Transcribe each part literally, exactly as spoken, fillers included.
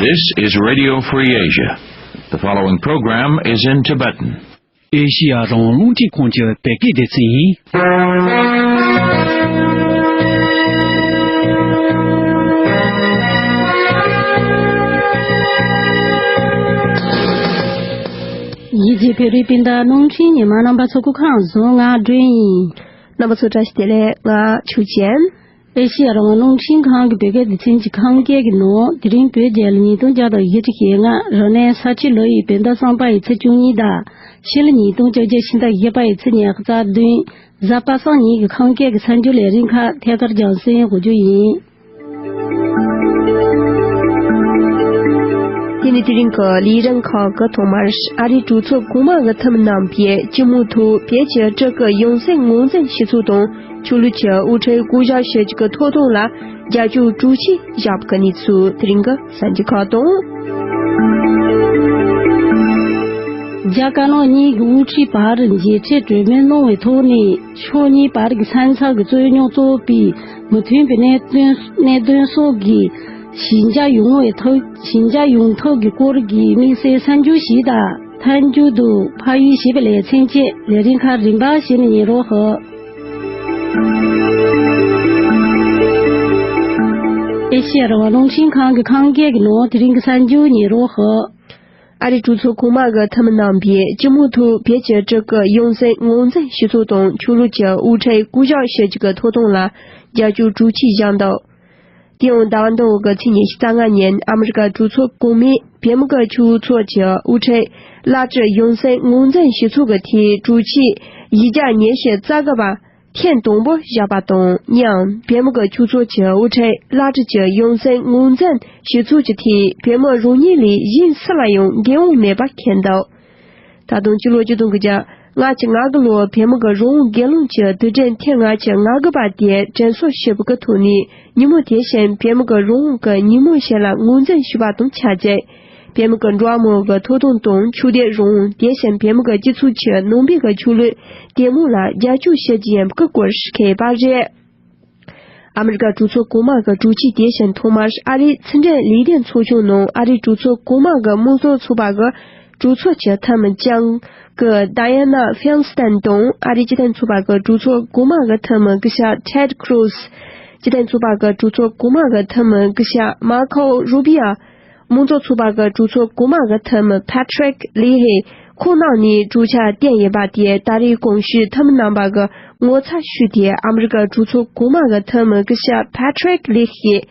This is Radio Free Asia. The following program is in Tibetan. ཨེ་ཤི་ཡ་རང་དབང་རླུང་འཕྲིན་ཁང་གི་བོད་སྐད་སྡེ་ཚན་ཡིན། གཞིས་བྱེས་བོད་རིགས་སྤུན་ཟླ་རླུང་འཕྲིན་ཉི་མ་རྣམ་པ་ཚོ་སྐུ་ཁམས་བཟང་། ང་སྒྲོན་ཡིན། རྣམ་པ་ཚོ་བཀྲ་ཤིས་བདེ་ལེགས། ང་ཆོས་ཅན། ཨེ་ཤི་ཡ་རང་དབང་རླུང་འཕྲིན་ཁང་གི་བོད་སྐད་སྡེ་ཚན་གྱི་ཁམས་སྐད་ཀྱི་ནང་དེ་རིང་བོད་རྒྱལ་ལོ་ཉིས་སྟོང་བརྒྱ་དང་བཞི་བཅུ་ཞེ་ལྔ། རབ་གནས་ས་བྱི་ལོ་ཡི་བོད་ཟླ་གསུམ་པ་ཡི་ཚེས་བཅུ་གཉིས་དང་། ཕྱི་ལོ་ཉིས་སྟོང་བཅོ་བརྒྱད་ཕྱི་ཟླ་བཞི་པ་ཡི་ཚེས་ཉི་ཤུ་རྩ་བདུན། གཟའ་པ་སངས་ཉིན་གྱི་ཁམས་སྐད་ཀྱི་གསར་འགྱུར་ལས་རིམ་ཁག་ཐད་ཀར་རྒྱང་སྲིང་འགོ་འཛུགས་ཡིན། དེ་ནི་དེ་རིང་གི་ལས་རིམ་ཁག་གི་ཐོག་མར་ཨ་རིའི་གྲོས་ཚོགས་གོང་མ་གི་འཐུས་མི་རྣམ་པས་སྤྱི་མོས་ཐོག་བོད་ཀྱི་སྤྲུལ་སྐུ་ཡོན་སེན་ངོས་འཛིན་ཞུ་ཚུལ་དང་། ཆོས་ལུགས་ཀྱི་དབུ་ཁྲིད་བསྐོ་གཞག་བྱེད་རྒྱུ་གི་ཐོབ་ཐང་ལ་རྒྱབ་སྐྱོར་གྲོས་ཆོད་བཞག་པའི་གནས་ཚུལ། དེ་རིང་གི་གསར་འགྱུར་ཁག་དང་། རྒྱ་དཀར་ནག་གཉིས་ཀྱི་དབུ་ཁྲིད་བར་མཇལ་འཕྲད་གྲོས་མོལ་གནང་བའི་ཐོག་ནས། ཕྱོགས་གཉིས་བར་གྱི་ས་མཚམས་ཀྱི་རྩོད་རྙོག་གཙོ་བོའི་མི་མཐུན་པའི་གནད་དོན་གནད་དོན་སོགས་ཀྱི་ཞི་འཇགས་ཡོང་བའི་ཐབས། ཞི་འཇགས་ཡོང་ཐབས་ཀྱི་སྐོར་གྱི་དམིགས་བསལ་གསར་འགྱུར་ཞིག་དང་། མཐའ་མཇུག་ཏུ་ཕ་ཡུལ་ཞེས་པའི་ལེ་ཚན་བཅས་ལས་རིམ་ཁག་རིམ་པ་བཞིན་ཉན་རོགས་ཞུ། ཨེ་ཤེ་ཡ་རང་དབང་རླུང་འཕྲིན་ཁང་གི་ཁམས་སྐད་ཀྱི་ནང་དེ་རིང་གི་གསར་འགྱུར་ཉན་རོགས་ཞུ། ཨ་རིའི་གྲོས་ཚོགས་གོང་མ་གི་འཐུས་མི་རྣམ་པས་སྤྱི་མོས་ཐོག་བོད་ཀྱི་སྤྲུལ་སྐུ་ཡོན་སེན་ངོས་འཛིན་ཞུ་ཚུལ་དང་། ཆོས་ལུགས་ཀྱི་དབུ་ཁྲིད་བསྐོ་གཞག་བྱེད་རྒྱུ་གི་ཐོབ་ཐང་ལ་རྒྱབ་སྐྱོར་གྲོས་ཆོད་བཞག་འདུག་དེ་ཡང་ཟླ་བ་འདིའི་གི་ཚེས་ཉི་ཤུ་རྩ་ལྔ་ཉིན་ཨ་མི་རི་ཀ་གྲོས་ཚོགས་གོང་མས་བོད་མི་གི་ཆོས་ཚོགས་ཀྱི་དབུ་ཁྲིད་བླ་བྲེ་ཡོན་སེན་ངོས་འཛིན་ཞུ་ཚུལ་གྱི་ཐད་གྲོས་ཆོད་བཞི་བརྒྱ་ཉི་ཤུ་རྩ་དགུ་པ་ཐེངས་དང་པོ་བཞག་པ་དང་། ཡང་བོད་མི་གི་ཆོས་ཚོགས་ཀྱི་དབུ་ཁྲིད་བླ་བྲེ་གི་ཡོན་སེན་ངོས་འཛིན་ཞུ་ཚུལ་གྱི་ཐད་བོད་མི་རང་ཉིད་ལས་གཞན་སུ་ལ་ཡང་འགན་དབང་མེད་པ་འཁོད་འདུག་ད་དུང་སྤྱི་ལོ་ཆིག་སྟོང་དགུ་བརྒྱ་ལྔ་བཅུ་ང་དགུ་ལོར་བོད་མི་གི་རང་དབང་སྒེར་ལངས་ཀྱི་དུས་དྲན་ཐེངས་ལྔ་བཅུ་ང་དགུ་པ་དེ་དྲན་གསོ་ཞུ་བའི་གི་ཐོག་ནས། ཉིན་མོ་དེ་བཞིན་བོད་མི་གི་རང་དབང་གི་ཉིན་མོ་ཞིག་ལ་ངོས་འཛིན་ཞུས་པ་དང་ཆབས་ཅིག་བོད་མི་གི་འགྲོ་བ་མིའི་གི་ཐོབ་ཐང་དང་། ཆོས་དད་རང་དབང་། དེ་བཞིན་བོད་མི་གི་སྤྱི་ཚོགས་ཀྱི་ནང་པའི་གི་ཆོས་ལུགས་དེ་མོ་ལ་རྒྱབ་སྐྱོར་ཞུ་རྒྱུ་ཡིན་པའི་གི་སྐོར་ཞིག་འཁོད་ཡོད་པ་རེད། ཨ་མི་རི་ཀ་གྲོས་ཚོགས་གོང་མ་གི་གྲོས་ཆོད་དེ་བཞིན་ཐོག་མར་ཨ་རིའི་ཕྱི་འབྲེལ་ལས་དོན་ཚོགས་ཆུང་ནང་ཨ་རིའི་གྲོས་ཚོགས་གོང་མ་གི་དམངས་གཙོ་ཚོགས་པ་གི་གྲོས་ཚོགས་ཀྱི་འཐུས་མི་ལྕམ་སྐུ་Dianna Feinstein དང་། ཨ་རིའི་སྤྱི་མཐུན་ཚོགས་པ་གི་གྲོས་ཚོགས་གོང་མ་གི་འཐུས་མི་སྐུ་ཞབས་Ted Cruz། སྤྱི་མཐུན་ཚོགས་པ་གི་གྲོས་ཚོགས་གོང་མ་གི་འཐུས་མི་སྐུ་ཞབས་Marco Rubio། དམངས་གཙོ་ཚོགས་པ་གི་གྲོས་ཚོགས་གོང་མ་གི་འཐུས་མི་Patrick Leahy། ཁོང་རྣམ་གཉིས་གྲོས་འཆར་བཏོན་ཡོད་པ་དེ་ད་རེས་གོང་ཞུས་འཐུས་མི་རྣམ་པ་གིས་ངོ་ཚ་ཞུས་ཏེ། ཨ་མི་རི་ཀ་གྲོས་ཚོགས་གོང་མ་གི་འཐུས་མི་སྐུ་ཞབས་Patrick Leahy ཞེས་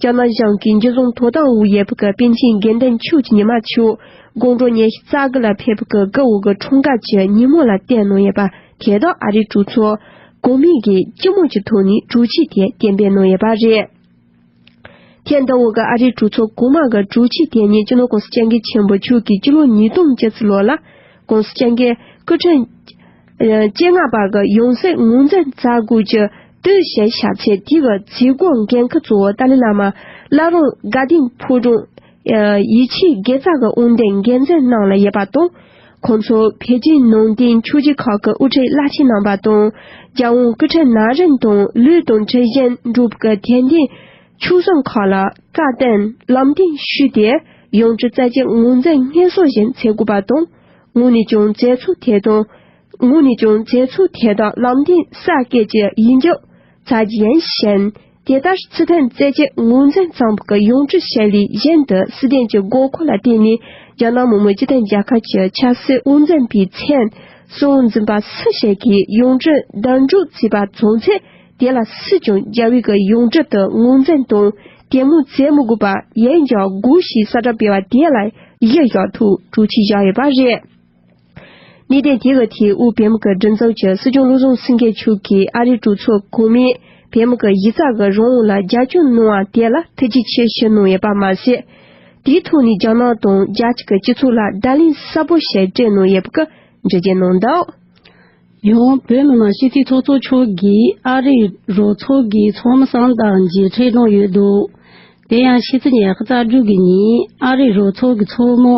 རྒྱ་ནག་གཞུང་གི་འཇུ་བཟུང་ཐོབ་ཐང་འོག་ཡོད་པའི་གི་པཎ་ཆེན་དགེ་འདུན་ཆོས་ཀྱི་ཉི་མ་མཆོག་དགོང་དྲོ་ཉི་ཤུ་རྩ་དགུ་ལ་ཕེབས་པའི་གི་དགུ་པའི་གི་འཁྲུངས་སྐར་གྱི་ཉིན་མོ་ལ་བསྟན་གནང་ཡོད་པ་དེ་དག་ཨ་རིའི་གྲོས་ཚོགས་གོང་མའི་གི་སྤྱི་མོས་ཀྱི་ཐོག་ནས་གྲོས་ཆོད་དེ་གཏན་འབེབས་གནང་ཡོད་པ་རེད། ཐེངས་འདི་འོག་གི་ཨ་རིའི་གྲོས་ཚོགས་གོང་མ་གི་གྲོས་ཆོད་དེ་ཉིད་སྤྱི་ནོར་༸གོང་ས་༸སྐྱབས་མགོན་ཆེན་པོ་མཆོག་གིས་སྤྱི་ལོ་ཉིས་སྟོང་བཅུ་གཅིག་ལོ་ལ་༸གོང་ས་༸སྐྱབས་མགོན་སྐུ་ཕྲེང་ཨ་བཅོ་ལྔ་པ་གི་ཡོན་སེན་ངོས་འཛིན་མཛད་སྒོ་གི་དུས་བཞིར་བཞག་ཚེ། དེ་གི་མཛད་སྒོའི་འགན་འཁུར་གཙོ་བོ་ཏཱ་ལའི་བླ་མ་བླ་བྲང་དགའ་ལྡན་ཕོ་བྲང་ཡིད་ཆེས་དགེ་རྩ་གི་དབང་ལྡན་འགན་འཛིན་གནང་ལ་ཡོད་པ་དང་། ཁོང་ཚོ་བོད་བརྒྱུད་ནང་བསྟན་ཆོས་བརྒྱུད་ཁག་གི་དབུ་ཁྲིད་བླ་ཆེན་རྣམ་པ་དང་། རྒྱལ་དབང་སྐུ་ཕྲེང་ན་རིམ་དང་ལུགས་དང་ཁྲིམས་བཞིན་འགྲོ་བའི་གི་དད་ལྡན་ཆོས་སྲུང་ཁག་ལ་བཀའ་བསྟན་ལམ་སྟོན་ཞུས་ཏེ། ཡང་སྤྲུལ་རྩ་ཆེན་ངོས་འཛིན་སྙན་སེང་ཞིག་མཛད་དགོས་པ་དང་། དངོས་གནས་ཀྱང་མཛད་ཚུལ་དེ་དང་། དངོས་གནས་ཀྱང་མཛད་ཚུལ་དེ་དག་ལམ་སྟོན་གསར་བསྐོས་ཀྱི་ཡིག་འཇོག་མཛད་རྒྱུ་ཡིན་ཞིང་། དེ་ལྟར་སྤྱི་མཐུན་རྩ་ཆེན་ངོས་འཛིན་གཙང་པོ་གི་ཡང་སྤྲུལ་ཞལ་ལས་བཞིན་དུ་སྲིད་དོན་གྱི་དགོས་མཁོ་ལ་བརྟེན་ནས། རྒྱ་ནག་མི་དམངས་སྤྱི་མཐུན་རྒྱལ་ཁབ་ཀྱི་ཆབ་སྲིད་དབང་འཛིན་པའི་མཚན་གསོལ་འཛིན་པ་སུ་ཞིག་གིས་ཡང་སྤྲུལ་གདན་འདྲེན་བྱས་པ་བྱུང་ཚེ། དེ་ལ་སུས་ཀྱང་རྒྱལ་བའི་གི་ཡང་སྤྲུལ་དུ་ངོས་འཛིན་དང་དེ་མོ་མཛད་མི་དགོས་པ་ཡིན་ཀྱང་དགོས་ཞེས་གསལ་བསྒྲགས་སྤེལ་བ་དེ་ལ་གཞི་བཞག་ཐོག་གྲོས་ཆོད་བཞག་ཡོད་པ་རེད། གནད་དོན་དེ་གི་ཐད་དབུས་བོད་མི་གི་སྒྲིག་འཛུགས་ཀྱི་སྲིད་སྐྱོང་བློ་བཟང་སེང་གེ་མཆོག་གིས་ཨ་རིའི་གྲོས་ཚོགས་གོང་མས་བོད་མི་གི་གཞི་རྩ་གི་རང་དབང་ལ་རྒྱབ་སྐྱོར་གནང་བ་དེ་ལ་ཐུགས་རྗེ་ཆེ་ཞུ་གནང་ཡོད་པ་མ་ཟད། དེའི་ཐོག་ནས་རྒྱ་ནག་དང་རྒྱལ་སྤྱི་གི་སྤྱི་ཚོགས་ལ་བརྡ་ལན་གསལ་པོ་ཞིག་སྤྲད་གནང་ཡོད་པ་གི་འགྲེལ་བརྗོད་གནང་འདུག་ཡང་བོད་མི་མང་སྤྱི་འཐུས་ཚོགས་གཙོ་མཆོག་གིས་ཨ་རིའི་རོགས་ཚོགས་ཀྱི་ཚོགས་མི་གསུམ་དང་མཇལ་འཕྲད་གནང་ཡོད་འདུག་དེ་ཡང་ཕྱི་ཚེས་ཉི་ཤུ་རྩ་དྲུག་གི་ཉིན་ཨ་རིའི་རོགས་ཚོགས་ཀྱི་ཚོགས་མི་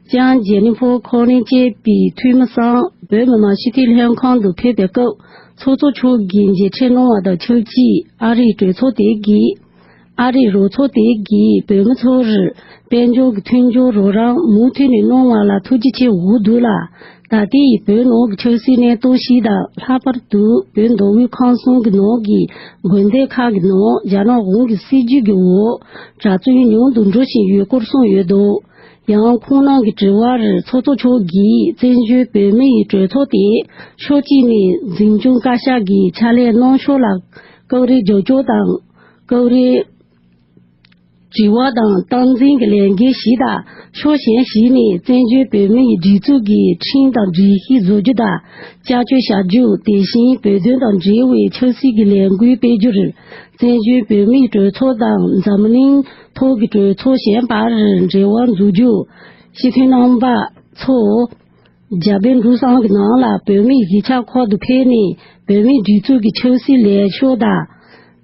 ལྕམ་ཇེ་ནི་ཕོར་ཁོ་ལིན་བཅས་པའི་འཐུས་མི་གསུམ་བོད་མི་མང་སྤྱི་འཐུས་ལྷན་ཁང་དུ་ཕེབས་པའི་སྐབས། ཚོགས་གཙོ་མཆོག་གིས་མཇལ་འཕྲད་གནང་བ་དང་ཆབས་ཅིག་ཨ་རིའི་གྲོས་ཚོགས་དེ་གིས་ ཨ་རིའི་རོགས་ཚོགས་དེ་གིས་བོད་མི་ཚོར་དཔལ་འབྱོར་གྱི་མཐུན་སྦྱོར་རོགས་རམ་མུ་མཐུད་ནས་གནང་བ་ལ་ཐུགས་རྗེ་ཆེ་ཞུ་གི་འདུག་ལ། ད་ལྟའི་བོད་ནང་གི་ཆབ་སྲིད་གནས་སྟངས་ཤིག་དང་། ལྷག་པར་དུ་བོད་མདོ་དབུས་ཁམས་གསུམ་གྱི་ནང་གི་དགོན་སྡེ་ཁག་གི་ནང་རྒྱ་ནག་དབང་གི་སྲིད་ཇུས་ཀྱི་འོག་གྲྭ་བཙུན་ཉུང་དུ་འགྲོ་བཞིན་ཡོད་སྐོར་གསུངས་ཡོད་འདུག། ཡང་ཁོང་རྣམ་གྱི་དྲི་བར་ཚོགས་གཙོ་མཆོག་གིས་བཙན་བྱོལ་བོད་མིའི་གྲོས་ཚོགས་དེ་ཕྱོགས་གཅིག་ནས་འཛིན་སྐྱོང་བཀའ་ཤག་གི་ཕྱག་ལས་གནང་ཕྱོགས་ལ་སྐབས་རེ་རྒྱབ་སྐྱོར་དང་། སྐབས་རེ་དྲི་བ་དང་སྟངས་འཛིན་གྱི་ལས་འགན་ཞིག་དང་། ཕྱོགས་གཞན་ཞིག་ནས་བཙན་བྱོལ་བོད་མིའི་སྒྲིག་འཛུགས་ཀྱི་ཁྲིམས་དང་སྒྲིག་གཞི་བཟོ་རྒྱུ་དང་། བསྐྱར་བཅོས་བྱ་རྒྱུ། དེ་བཞིན་བོད་དོན་དང་འབྲེལ་བའི་ཆབ་སྲིད་ཀྱི་ལས་འགུལ་སྤེལ་རྒྱུར། བཙན་བྱོལ་བོད་མིའི་གྲོས་ཚོགས་དང་འཛམ་གླིང་ཐོག་གི་གྲོས་ཚོགས་གཞན་པར་འབྲེལ་བ་འཛུགས་རྒྱུ། སྤྱི་འཐུས་རྣམ་པ་ཚོ། རྒྱ་བལ་འབྲུག་གསུམ་གྱི་ནང་ལ་བོད་མིའི་གཞིས་ཆགས་ཁག་ཏུ་ཕེབས་ནས་བོད་མིའི་སྒྲིག་འཛུགས་ཀྱི་ཆབ་སྲིད་ལངས་ཕྱོགས་དང་།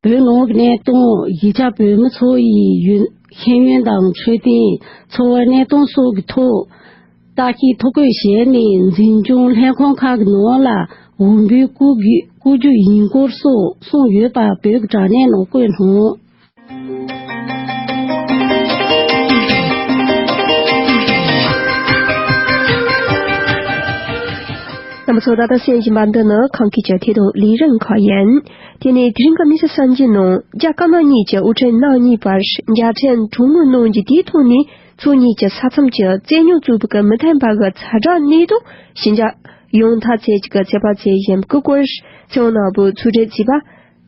བོད་ནང་གི་གནས་སྟངས། གཞིས་ཆགས་བོད་མི་ཚོ་ཡི་ཡུན་ཤེས་ཡོན་དང་འཕྲོད་བསྟེན། འཚོ་བའི་གནས་སྟངས་སོགས་ཀྱི་ཐོག་ལྟ་ཞིབ་ཐོ་འགོད་བྱས་ནས། འཛིན་སྐྱོང་ལྷན་ཁང་ཁག་གི་ནང་ལ་འོས་འབུལ་བསྐུར་རྒྱུ་བསྐུར་རྒྱུ་ཡིན་སྐོར་སོགས་གསུངས་ཡོད་པ་བོད་ཀྱི་དྲ་གནས་ནང་བཀོད་གནང་། རྣམ་པ་ཚོ། ད་ལྟ་གསན་བཞིན་པ་འདི་ནི་ཁམས་སྐད་ཀྱི་ཐད་གཏོང་ལས་རིམ་ཁག་ཡིན། དེ་ནས་དེ་རིང་གི་གནས་ཚུལ་གསར་འགྱུར་ནང་། རྒྱ་དཀར་ནག་གཉིས་ཀྱི་དབུ་ཁྲིད་རྣམ་གཉིས་བར་མཇལ་འཕྲད་གྲོས་མོལ་གནང་རྒྱུ་དེའི་ཐོག་ནས། ཚོགས་གཉིས་ཀྱི་ས་མཚམས་ཀྱི་རྩོད་རྙོག་གཙོ་བོ་གི་མི་མཐུན་པ་གི་ཛ་དྲག་གནས་སྟངས་ཞི་འཇགས་ཡོང་ཐབས་ཚད་ཀྱི་ཚོད་དཔག་བྱེད་བཞིན་པའི་སྐོར། ཚེ་དབང་ནོར་བུས་ཕྱོགས་སྒྲིག་བྱས་པ་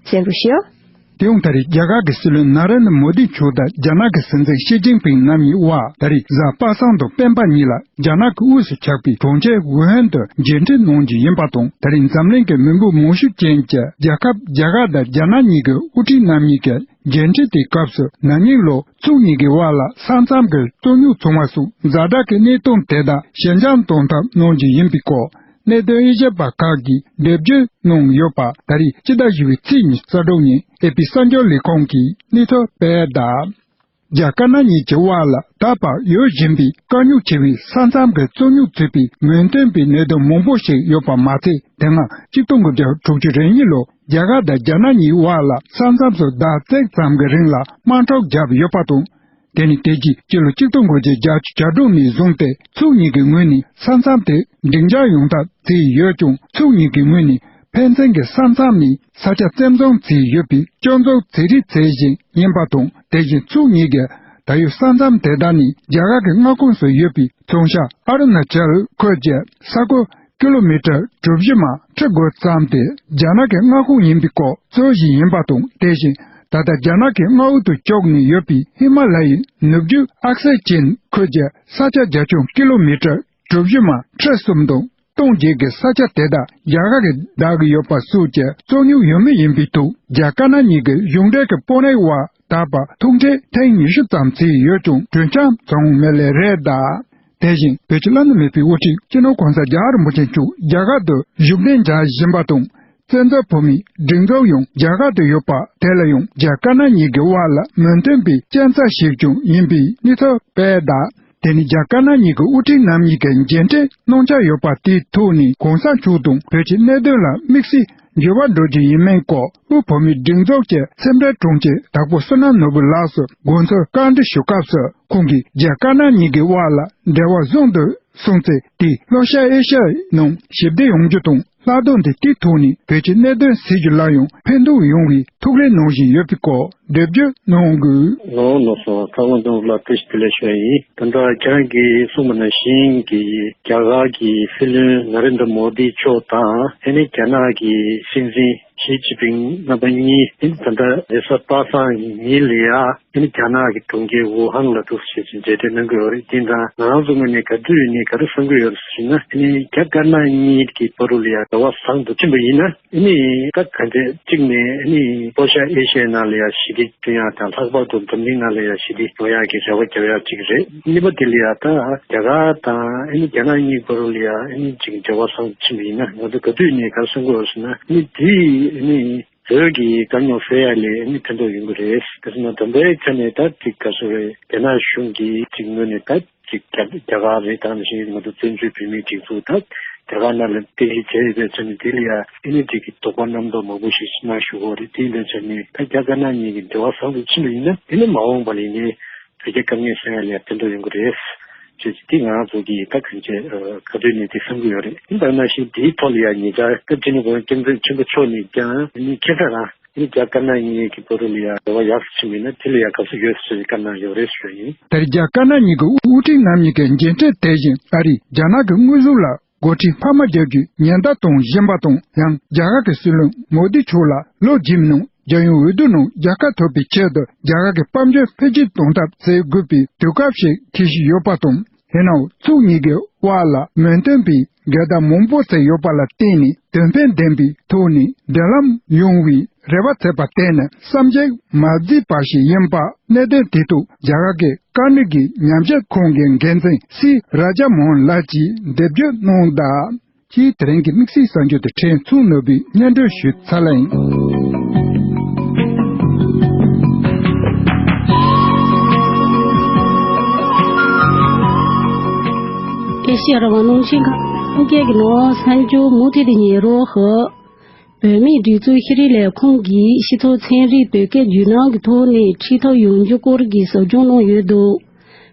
གསན་རོགས་ཞུ། དེ་ཡང་ད་རེས་རྒྱ་གར་གྱི་སྲིད་བློན་ན་རེན་དྲ་མོ་དི་མཆོག་དང་རྒྱ་ནག་གི་སྲིད་འཛིན་ཞི་ཅིན་ཕིང་རྣམ་གཉིས་དབར། ད་རེས་གཟའ་པ་སངས་དང་སྤེན་པ་གཉིས་ལ་རྒྱ་ནག་གི་དབུས་སུ་ཆགས་པའི་གྲོང་ཁྱེར་ཝུ་ཧན་དུ་མཇལ་འཕྲད་གནང་རྒྱུ་ཡིན་པ་དང་། ད་རེས་འཛམ་གླིང་གི་མི་འབོར་མང་ཤོས་ཅན་གྱི་རྒྱལ་ཁབ་རྒྱ་གར་དང་རྒྱ་ནག་གཉིས་ཀྱི་དབུ་ཁྲིད་རྣམ་གཉིས་ཀྱི་མཇལ་འཕྲད་དེའི་སྐབས་སུ། ན་ནིང་ལོ་ཕྱོགས་གཉིས་ཀྱི་དབར་ལ་ས་མཚམས་ཀྱི་རྩོད་རྙོག་བྱུང་བ་སོགས་ཛ་དྲག་གི་གནས་སྟངས་དེ་དག་ཞི་འཇགས་གཏོང་ཐབས་གནང་རྒྱུ་ཡིན་པའི་སྐོར། གནད་དོན་དབྱེ་ཞིབ་པ་ཁག་གིས་འགྲེལ་བརྗོད་གནང་ཡོད་པ། ད་རེས་སྤྱི་ཟླ་བཞི་པའི་ཚེས་ཉི་ཤུ་རྩ་དྲུག་ཉིན་ཨེ་པི་གསར་འགྱུར་ལས་ཁང་གིས་གནས་ཚུལ་སྤེལ་གདའ། རྒྱ་དཀར་ནག་གཉིས་ཀྱི་དབར་ལ་ད་བར་ཡོད་བཞིན་པའི་དཀའ་རྙོག་ཆེ་བའི་ས་མཚམས་ཀྱི་རྩོད་རྙོག་ཚུད་པའི་མི་མཐུན་པའི་གནད་དོན་མང་པོ་ཞིག་ཡོད་པ་མ་ཚད། དེ་སྔ་ཆིག་སྟོང་དགུ་བརྒྱ་དྲུག་ཅུ་རེ་གཉིས་ལོ་རྒྱ་གར་དང་རྒྱ་ནག་གཉིས་དབར་ལ་ས་མཚམས་སུ་ཟླ་གཅིག་ཙམ་གྱི་རིང་ལ་དམག་འཁྲུག་བརྒྱབ་ཡོད་པ་དང་། དེ་ནི་དེ་རྗེས་སྤྱི་ལོ་ཆིག་སྟོང་དགུ་བརྒྱ་བརྒྱད་ཅུ་གྱ་དྲུག་ནས་བཟུང་སྟེ། ཕྱོགས་གཉིས་ཀྱི་ངོས་ནས་ས་མཚམས་དེ་སྒྲིང་འཇགས་ཡོང་ཐབས་བྱས་ཡོད་ཀྱང་། ཕྱོགས་གཉིས་ཀྱི་ངོས་ནས་ཕན་ཚུན་གྱི་ས་མཚམས་ནས་ས་ཆ་བཙན་བཟུང་བྱས་ཡོད་པའི་སྐྱོན་འཛུགས་བྱས་རིགས་བྱེད་བཞིན་ཡིན་པ་དང་། དེ་བཞིན་ཕྱོགས་གཉིས་ཀྱིས་ད་ཡོད་ས་མཚམས་དེ་དག་ནི་རྒྱ་གར་གྱི་མངའ་ཁོངས་སུ་ཡོད་པའི་མཚོན་ཆ་ཨ་རུ་ན་ཅལ་ཁུལ་གྱི་ས་ཁུལ་ཀི་ལོ་མི་ཊར་གྲུ་བཞི་མ་ཁྲི་དགུ་ཙམ་དེ་རྒྱ་ནག་གི་མངའ་ཁོངས་ཡིན་པའི་སྐོར་རྩོད་བཞིན་ཡིན་པ་དང་། དེ་བཞིན་ད་ལྟ་རྒྱ་ནག་གི་མངའ་འོག་ཏུ་བཅུག་ནས་ཡོད་པའི་ཧི་མ་ལ་ཡའི་ནུབ་རྒྱུད་ཨག་སེ་ཅན་ཁུལ་གྱི་ས་ཆ་རྒྱ་ཁྱོན་ཀི་ལོ་མི་ཊར་གྲུ་བཞི་མ་ཁྲི་གསུམ་དང་སྟོང་བརྒྱད་ཀྱི་ས་ཆ་དེ་དག་རྒྱ་གར་གྱིས་བདག་གི་ཡོད་པ་སོགས་ཀྱི་རྩོད་རྙོག་ཡོད་མུས་ཡིན་པའི་ཐོག་རྒྱ་དཀར་ནག་གཉིས་ཀྱི་གཞུང་འབྲེལ་གྱི་དཔོན་རིགས་དབར་ད་བར་ཐུག་འཕྲད་ཐེངས་ཉི་ཤུ་ཙམ་བྱས་ཡོད་ཀྱང་གྲོས་འཆམ་བྱུང་མེད་ལེ་རེད་གདའ། དེ་བཞིན་བོད་ཀྱི་བླ་ན་མེད་པའི་དབུ་ཁྲིད་སྤྱི་ནོར་གོང་ས་རྒྱལ་བ་རིན་པོ་ཆེ་མཆོག་རྒྱ་གར་དུ་བཞུགས་གདན་འཇགས་བཞིན་པ་དང་། བཙན་བྱོལ་བོད་མིའི་སྒྲིག་འཛུགས་ཡང་རྒྱ་གར་དུ་ཡོད་པ་དེ་ལ་ཡང་རྒྱ་དཀར་ནག་གཉིས་ཀྱི་དབར་ལ་མི་མཐུན་པའི་རྐྱེན་རྩ་ཞིག་ཀྱང་ཡིན་པའི་གནས་ཚུལ་སྤེལ་གདའ། དེ་ནི་རྒྱ་དཀར་ནག་གཉིས་ཀྱི་དབུ་ཁྲིད་རྣམ་གཉིས་ཀྱི་མཇལ་འཕྲད་གནང་འཆར་ཡོད་པ་དེའི་ཐོག་ནས་གོང་ས་མཆོག་དང་བོད་ཀྱི་གནད་དོན་ལ་དམིགས་བསལ་འགྱུར་བ་འགྲོ་རྒྱུ་ཡིན་མིན་སྐོར་དབུས་བོད་མིའི་སྒྲིག་འཛུགས་ཀྱི་ཁྱབ་བརྡལ་དྲུང་ཆེ་དྭགས་པོ་བསོད་ནམས་ནོར་བུ་ལགས་སུ་དགོངས་ཚུལ་བཀའ་འདྲི་ཞུ་སྐབས་སུ། ཁོང་གིས་རྒྱ་དཀར་ནག་གཉིས་ཀྱི་དབར་ལ་འབྲེལ་བ་བཟང་དུ་སོང་ཚེ། དེས་ལྷོ་ཤར་ཨེ་ཤ་ཡའི་ནང་ཞི་བདེ་ཡོང་རྒྱུ་དང་། ལྷག་དོན་དུ་དེའི་ཐོག་ནས་བོད་ཀྱི་གནད་དོན་སེལ་རྒྱུ་ལ་ཡང་ཕན་ཐོགས་ཡོང་བའི་ཐུགས་རེ་གནང་བཞིན་ཡོད་པའི་སྐོར་འགྲེལ་བརྗོད་གནང་དགོས། ལགས་སོ། ཚེ་དབང་ནོར་བུ་ལགས་བཀྲ་ཤིས་བདེ་ལེགས་ཞུ་ཡ་ཡིན། ད་ལྟ་ཁྱེད་རང་གིས་གསུངས་པ་ནང་བཞིན་གྱི་རྒྱ་གར་གྱི་སྲིད་བློན་ན་རེན་དྲ་མོ་དི་མཆོག་དང་། ཨ་ནི་རྒྱ་ནག་གི་སྲིད་འཛིན་ཞི་ཅིན་ཕིང་རྣམ་པ་གཉིས་ཨ་ནི་ད་ལྟ་རེས་གཟའ་པ་སངས་ཉིན་ལ་ཡ། ཨ་ནི་རྒྱ་ནག་གི་གྲོང་ཁྱེར་ཝུ་ཧན་ལ་འདུག་སེ་བྱས་ཏེ་མཇལ་འཕྲད་གནང་གི་ཡོད་རེད། དེ་ཡིན་ཙང་ང་རང་ཚོ་ངོས་ནས་ག་དུས་ནས་ག་རེ་བསམ་གྱི་ཡོད་ཟེར་ན། ཨ་ནི་རྒྱ་དཀར་ནག་གཉིས་ཀྱི་བར་དུ་ལ་ཡ་འབྲེལ་བ་བཟང་དུ་ཕྱིན་པ་ཡིན་ན། ཨ་ནི་ད་ག་འདྲས་གཅིག་ནས་ཨ་ནི་ལྷོ་ཤར་ཨེ་ཤི་ཡའི་ནང་ལ་ཡ་ཞི་བདེ་བསྐྲུན་ཡག་དང་། ལྷག་པར་དུ་འཛམ་གླིང་ནང་ལ་ཡ་ཞི་བདེ་ཡོང་ཡག་གི་རེ་བ་རྒྱག་ཡག་གཅིག་རེད། གཉིས་པ་དེ་ལ་ཡ་ད་རྒྱ་གར་དང་ཨ་ནི་རྒྱ་ནག་གཉིས་བར་དུ་ལ་ཡ་ཨ་ནི་ཅིག་འབྲེལ་བ་བཟང་དུ་ཕྱིན་པ་ཡིན་ན། ང་ཚོ་ག་དུས་ནས་ག་རེ་བསམ་གྱི་ཡོད་ཟེར་ན། ཨ་ནི་དེ་ཨ་ནི། བོད་ཀྱི་དཀའ་རྙོག་སེལ་ཡ་ལ་ཨ་ནི་ཕན་ཐོགས་ཡོང་གི་རེད། དེ་སོང་ན་དམ་པའི་ཆ་ནས་ད་ཅིག་ག་ཚོད་རེད། རྒྱ་ནག་གཞུང་གིས་ཅིག་ངོས་ནས་ད་ཅིག་རྒྱ་རྒྱ་གར་རེད། ད་ནང་བཞིན་ང་ཚོ་བཙན་བྱོལ་བོད་མིའི་སྒྲིག་འཛུགས་ད་ དེ་ག་ནང་ལ་རྟེན་གཞི་བྱས་ཡོད་པའི་ཆ་ནས་དེ་ལ་ཡང་ཨི་ནི་དེ་གི་དོགས་པ་རྣམ་རྟོག་མང་པོ་ཞིག་གནང་བཞུགས་ཡོད་རེད། དེ་ཡིན་པའི་ཆ་ནས་ད་རྒྱ་དཀར་ནག་གཉིས་ཀྱི་འབྲེལ་བ་བཟང་དུ་ཕྱིན་པ་ཡིན་ན་དེ་ནི་མ་འོངས་པ་ལ་ཡིན་ནའི་བོད་རྒྱ་དཀའ་ངལ་སེལ་ཡ་ལ་ཡང་ཕན་ཐོགས་ཡོང་གི་རེད། ཅེས་དེ་ང་རང་ཚོ་གིས་ད་གང་བྱས་ཁ་ཐུག་ནས་དེ་བསམ་གྱི་ཡོད་རེད། ཡིན་པ་ནང་བཞིན་དེའི་ཐོག་ལ་ཡང་ཉེ་ཆར་སྐབས་དེ་ནས་ཁོང་སྐྱབས་མགོན་ཆེན་པོ་མཆོག་ནས་ཀྱང་ནི་ཁྱེད་ཚོ་རང་ཨ་ནི་རྒྱ་དཀར་ནག་གཉིས་ཀྱི་བར་ལ་ཡང་འབྲེལ་བ་ཡག་ཏུ་ཕྱིན་པ་ཡིན་ན་དེ་ལ་ཡང་དགའ་བསུ་ཡོད་ཟེར་བའི་བཀའ་གནང་ཡོད་རེད་ཞུ་ཡ་ཡིན། དེར་རྒྱ་དཀར་ནག་གཉིས་ཀྱི་དབུ་ཁྲིད་རྣམ་གཉིས་ཀྱིས་མཇལ་འཕྲད་དེ་བཞིན་ཨ་རིས་རྒྱ་ནག་གི་དངོས་ཟོག་ལ་འགོ་ཁྲིད་འཕར་མ་རྒྱག་རྒྱུའི་ཉེན་བརྡ་གཏོང་བཞིན་པ་དང་། ཡང་རྒྱ་གར་གྱི་སྲིད་བློན་མོ་དི་མཆོག་ལ་ལོ་རྗེས་མའི་ནང་རྒྱལ་ཡོངས་འོས་བསྡུ་ནང་རྒྱལ་ཁ་ཐོབ་པའི་ཆེད་དུ་རྒྱ་གར་གྱི་དཔལ་འབྱོར་འཕེལ་རྒྱས་གཏོང་ཐབས་བྱེད་དགོས་པའི་དུས་སྐབས་ཤིག་འཁེལ་བཞིན་ཡོད་པ་དང་། ཡིན་ནའང་ཕྱོགས་གཉིས་ཀྱི་དབར་ལ་མོས་མཐུན་པའི་འགལ་ཟླ་མང་པོ་ཞིག་ཡོད་པ་ལ་བརྟེན་ནས་དོན་ཕན་ལྡན་པའི་ཐོག་ནས་འབྲེལ་ལམ་ཡོང་བའི་རེ་བ་བྱས་པ་དེ་ནི་བསམ་གཞིག་མ་བརྩིས་པ་ཞིག་ཡིན་པ། གནད་དོན་དེ་ཐོག་རྒྱ་གར་གྱི་ཀར་ནེ་གི་ཉམས་ཞིབ་ཁང་གི་འགན་འཛིན་སི་ར་ཇ་མོ་ཧན་ལགས་ཀྱིས་འགྲེལ་བརྗོད་གནང་གདའ། ཅེས་དེ་རིང་གི་དམིགས་བསལ་གསར་འགྱུར་དེ་ཕྲན་ཚུགས་ནོར་བུས་སྙན་སྒྲོན་ཞུས་ཚར་ལ་ཡིན། ཨེ་ཤེ་ཡ་རང་དབང་རླུང་འཕྲིན་ཁང་། ཁོང་སྐད་ཀྱི་ནང་གསར་འགྱུར་མུ་མཐུད་དུ་ཉན་རོགས། བོད་མིའི་སྒྲིག་འཛུགས་ཤེས་རིག་ལས་ཁུངས་ཀྱིས་སྤྱི་ཚོགས་ཚན་རིག་བོད་སྐད་བརྒྱུད་ལམ་གྱི་ཐོག་ནས་ཁྲིད་ཐབས་ཡོང་རྒྱུ་སྐོར་གྱི་ཟབ་སྦྱོང་གནང་ཡོད་འདུག་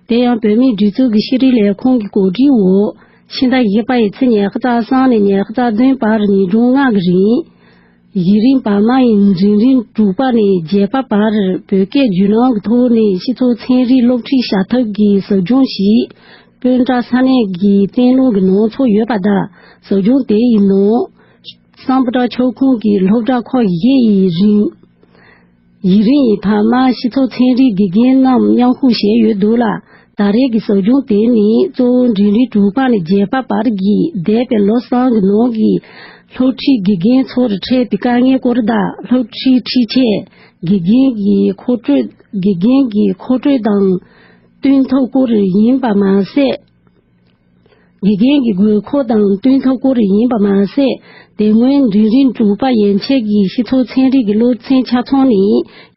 དེ་ཡང་བོད་མིའི་སྒྲིག་འཛུགས་ཀྱི་ཤེས་རིག་ལས་ཁུངས་ཀྱི་གོ་སྒྲིག་འོག་ཕྱི་ཟླ་བཞི་པ་ཡི་ཚེས་ཉི་ཤུ་རྩ་གསུམ་ནས་ཉི་ཤུ་རྩ་བདུན་བར་ཉིན་གྲངས་ལྔ་གི་རིང་། གཞི་རིམ་བར་མ་ཡི་འབྲིང་རིམ་དྲུག་པ་ནས་བརྒྱད་པ་བར་བོད་སྐད་བརྒྱུད་ལམ་གྱི་ཐོག་ནས་སྤྱི་ཚོགས་ཚན་རིག་སློབ་ཁྲིད་བྱ་ཐབས་ཀྱི་ཟབ་སྦྱོང་ཞིག་སྤུན་ཟླ་ས་གནས་ཀྱི་བསྟན་སློབ་ཀྱི་ནང་ཚོགས་ཡོད་པ་དང་། ཟབ་སྦྱོང་དེ་ཡི་ནང་། སམ་བྷོ་ཊ་ཁྱབ་ཁོངས་ཀྱི་སློབ་གྲྭ་ཁག་བཞི་ཡི་རིང་། ཡིག་རིགས་ཡི་ཐ་མ་སྤྱི་ཚོགས་ཚན་རིག་དགེ་རྒན་རྣམས་མཉམ་ཞུགས་བྱས་ཡོད་འདུག་ལ། ད་རེས་ཀྱི་ཟབ་སྦྱོང་དེ་ནི་གཙོ་བོ་འབྲིང་རིམ་དྲུག་པ་ནས་བརྒྱད་པ་བར་གྱི་འདས་པའི་ལོ་གསུམ་གྱི་ནང་གི་སློབ་ཁྲིད་དགེ་རྒན་ཚོར་འཕྲད་པའི་དཀའ་ངལ་སྐོར་དང་། སློབ་ཁྲིད་ཁྲིད་ཆས། དགེ་རྒན་གྱི་མཁོ་སྤྲོད། དགེ་རྒན་གྱི་མཁོ་སྤྲོད་དང་བསྟུན་ཐབས་སྐོར་ཡིན་པ་མ་ཟད། དགེ་རྒན་གྱི་དགོས་མཁོ་དང་བསྟུན་ཐབས་སྐོར་ཡིན་པ་མ་ཟད། དེ་སྔོན་འབྲིང་རིམ་དྲུག་པ་ཡན་ཆད་ཀྱི་སྤྱི་ཚོགས་ཚན་རིག་གི་སློབ་ཚན་ཆ་ཚང་ནི་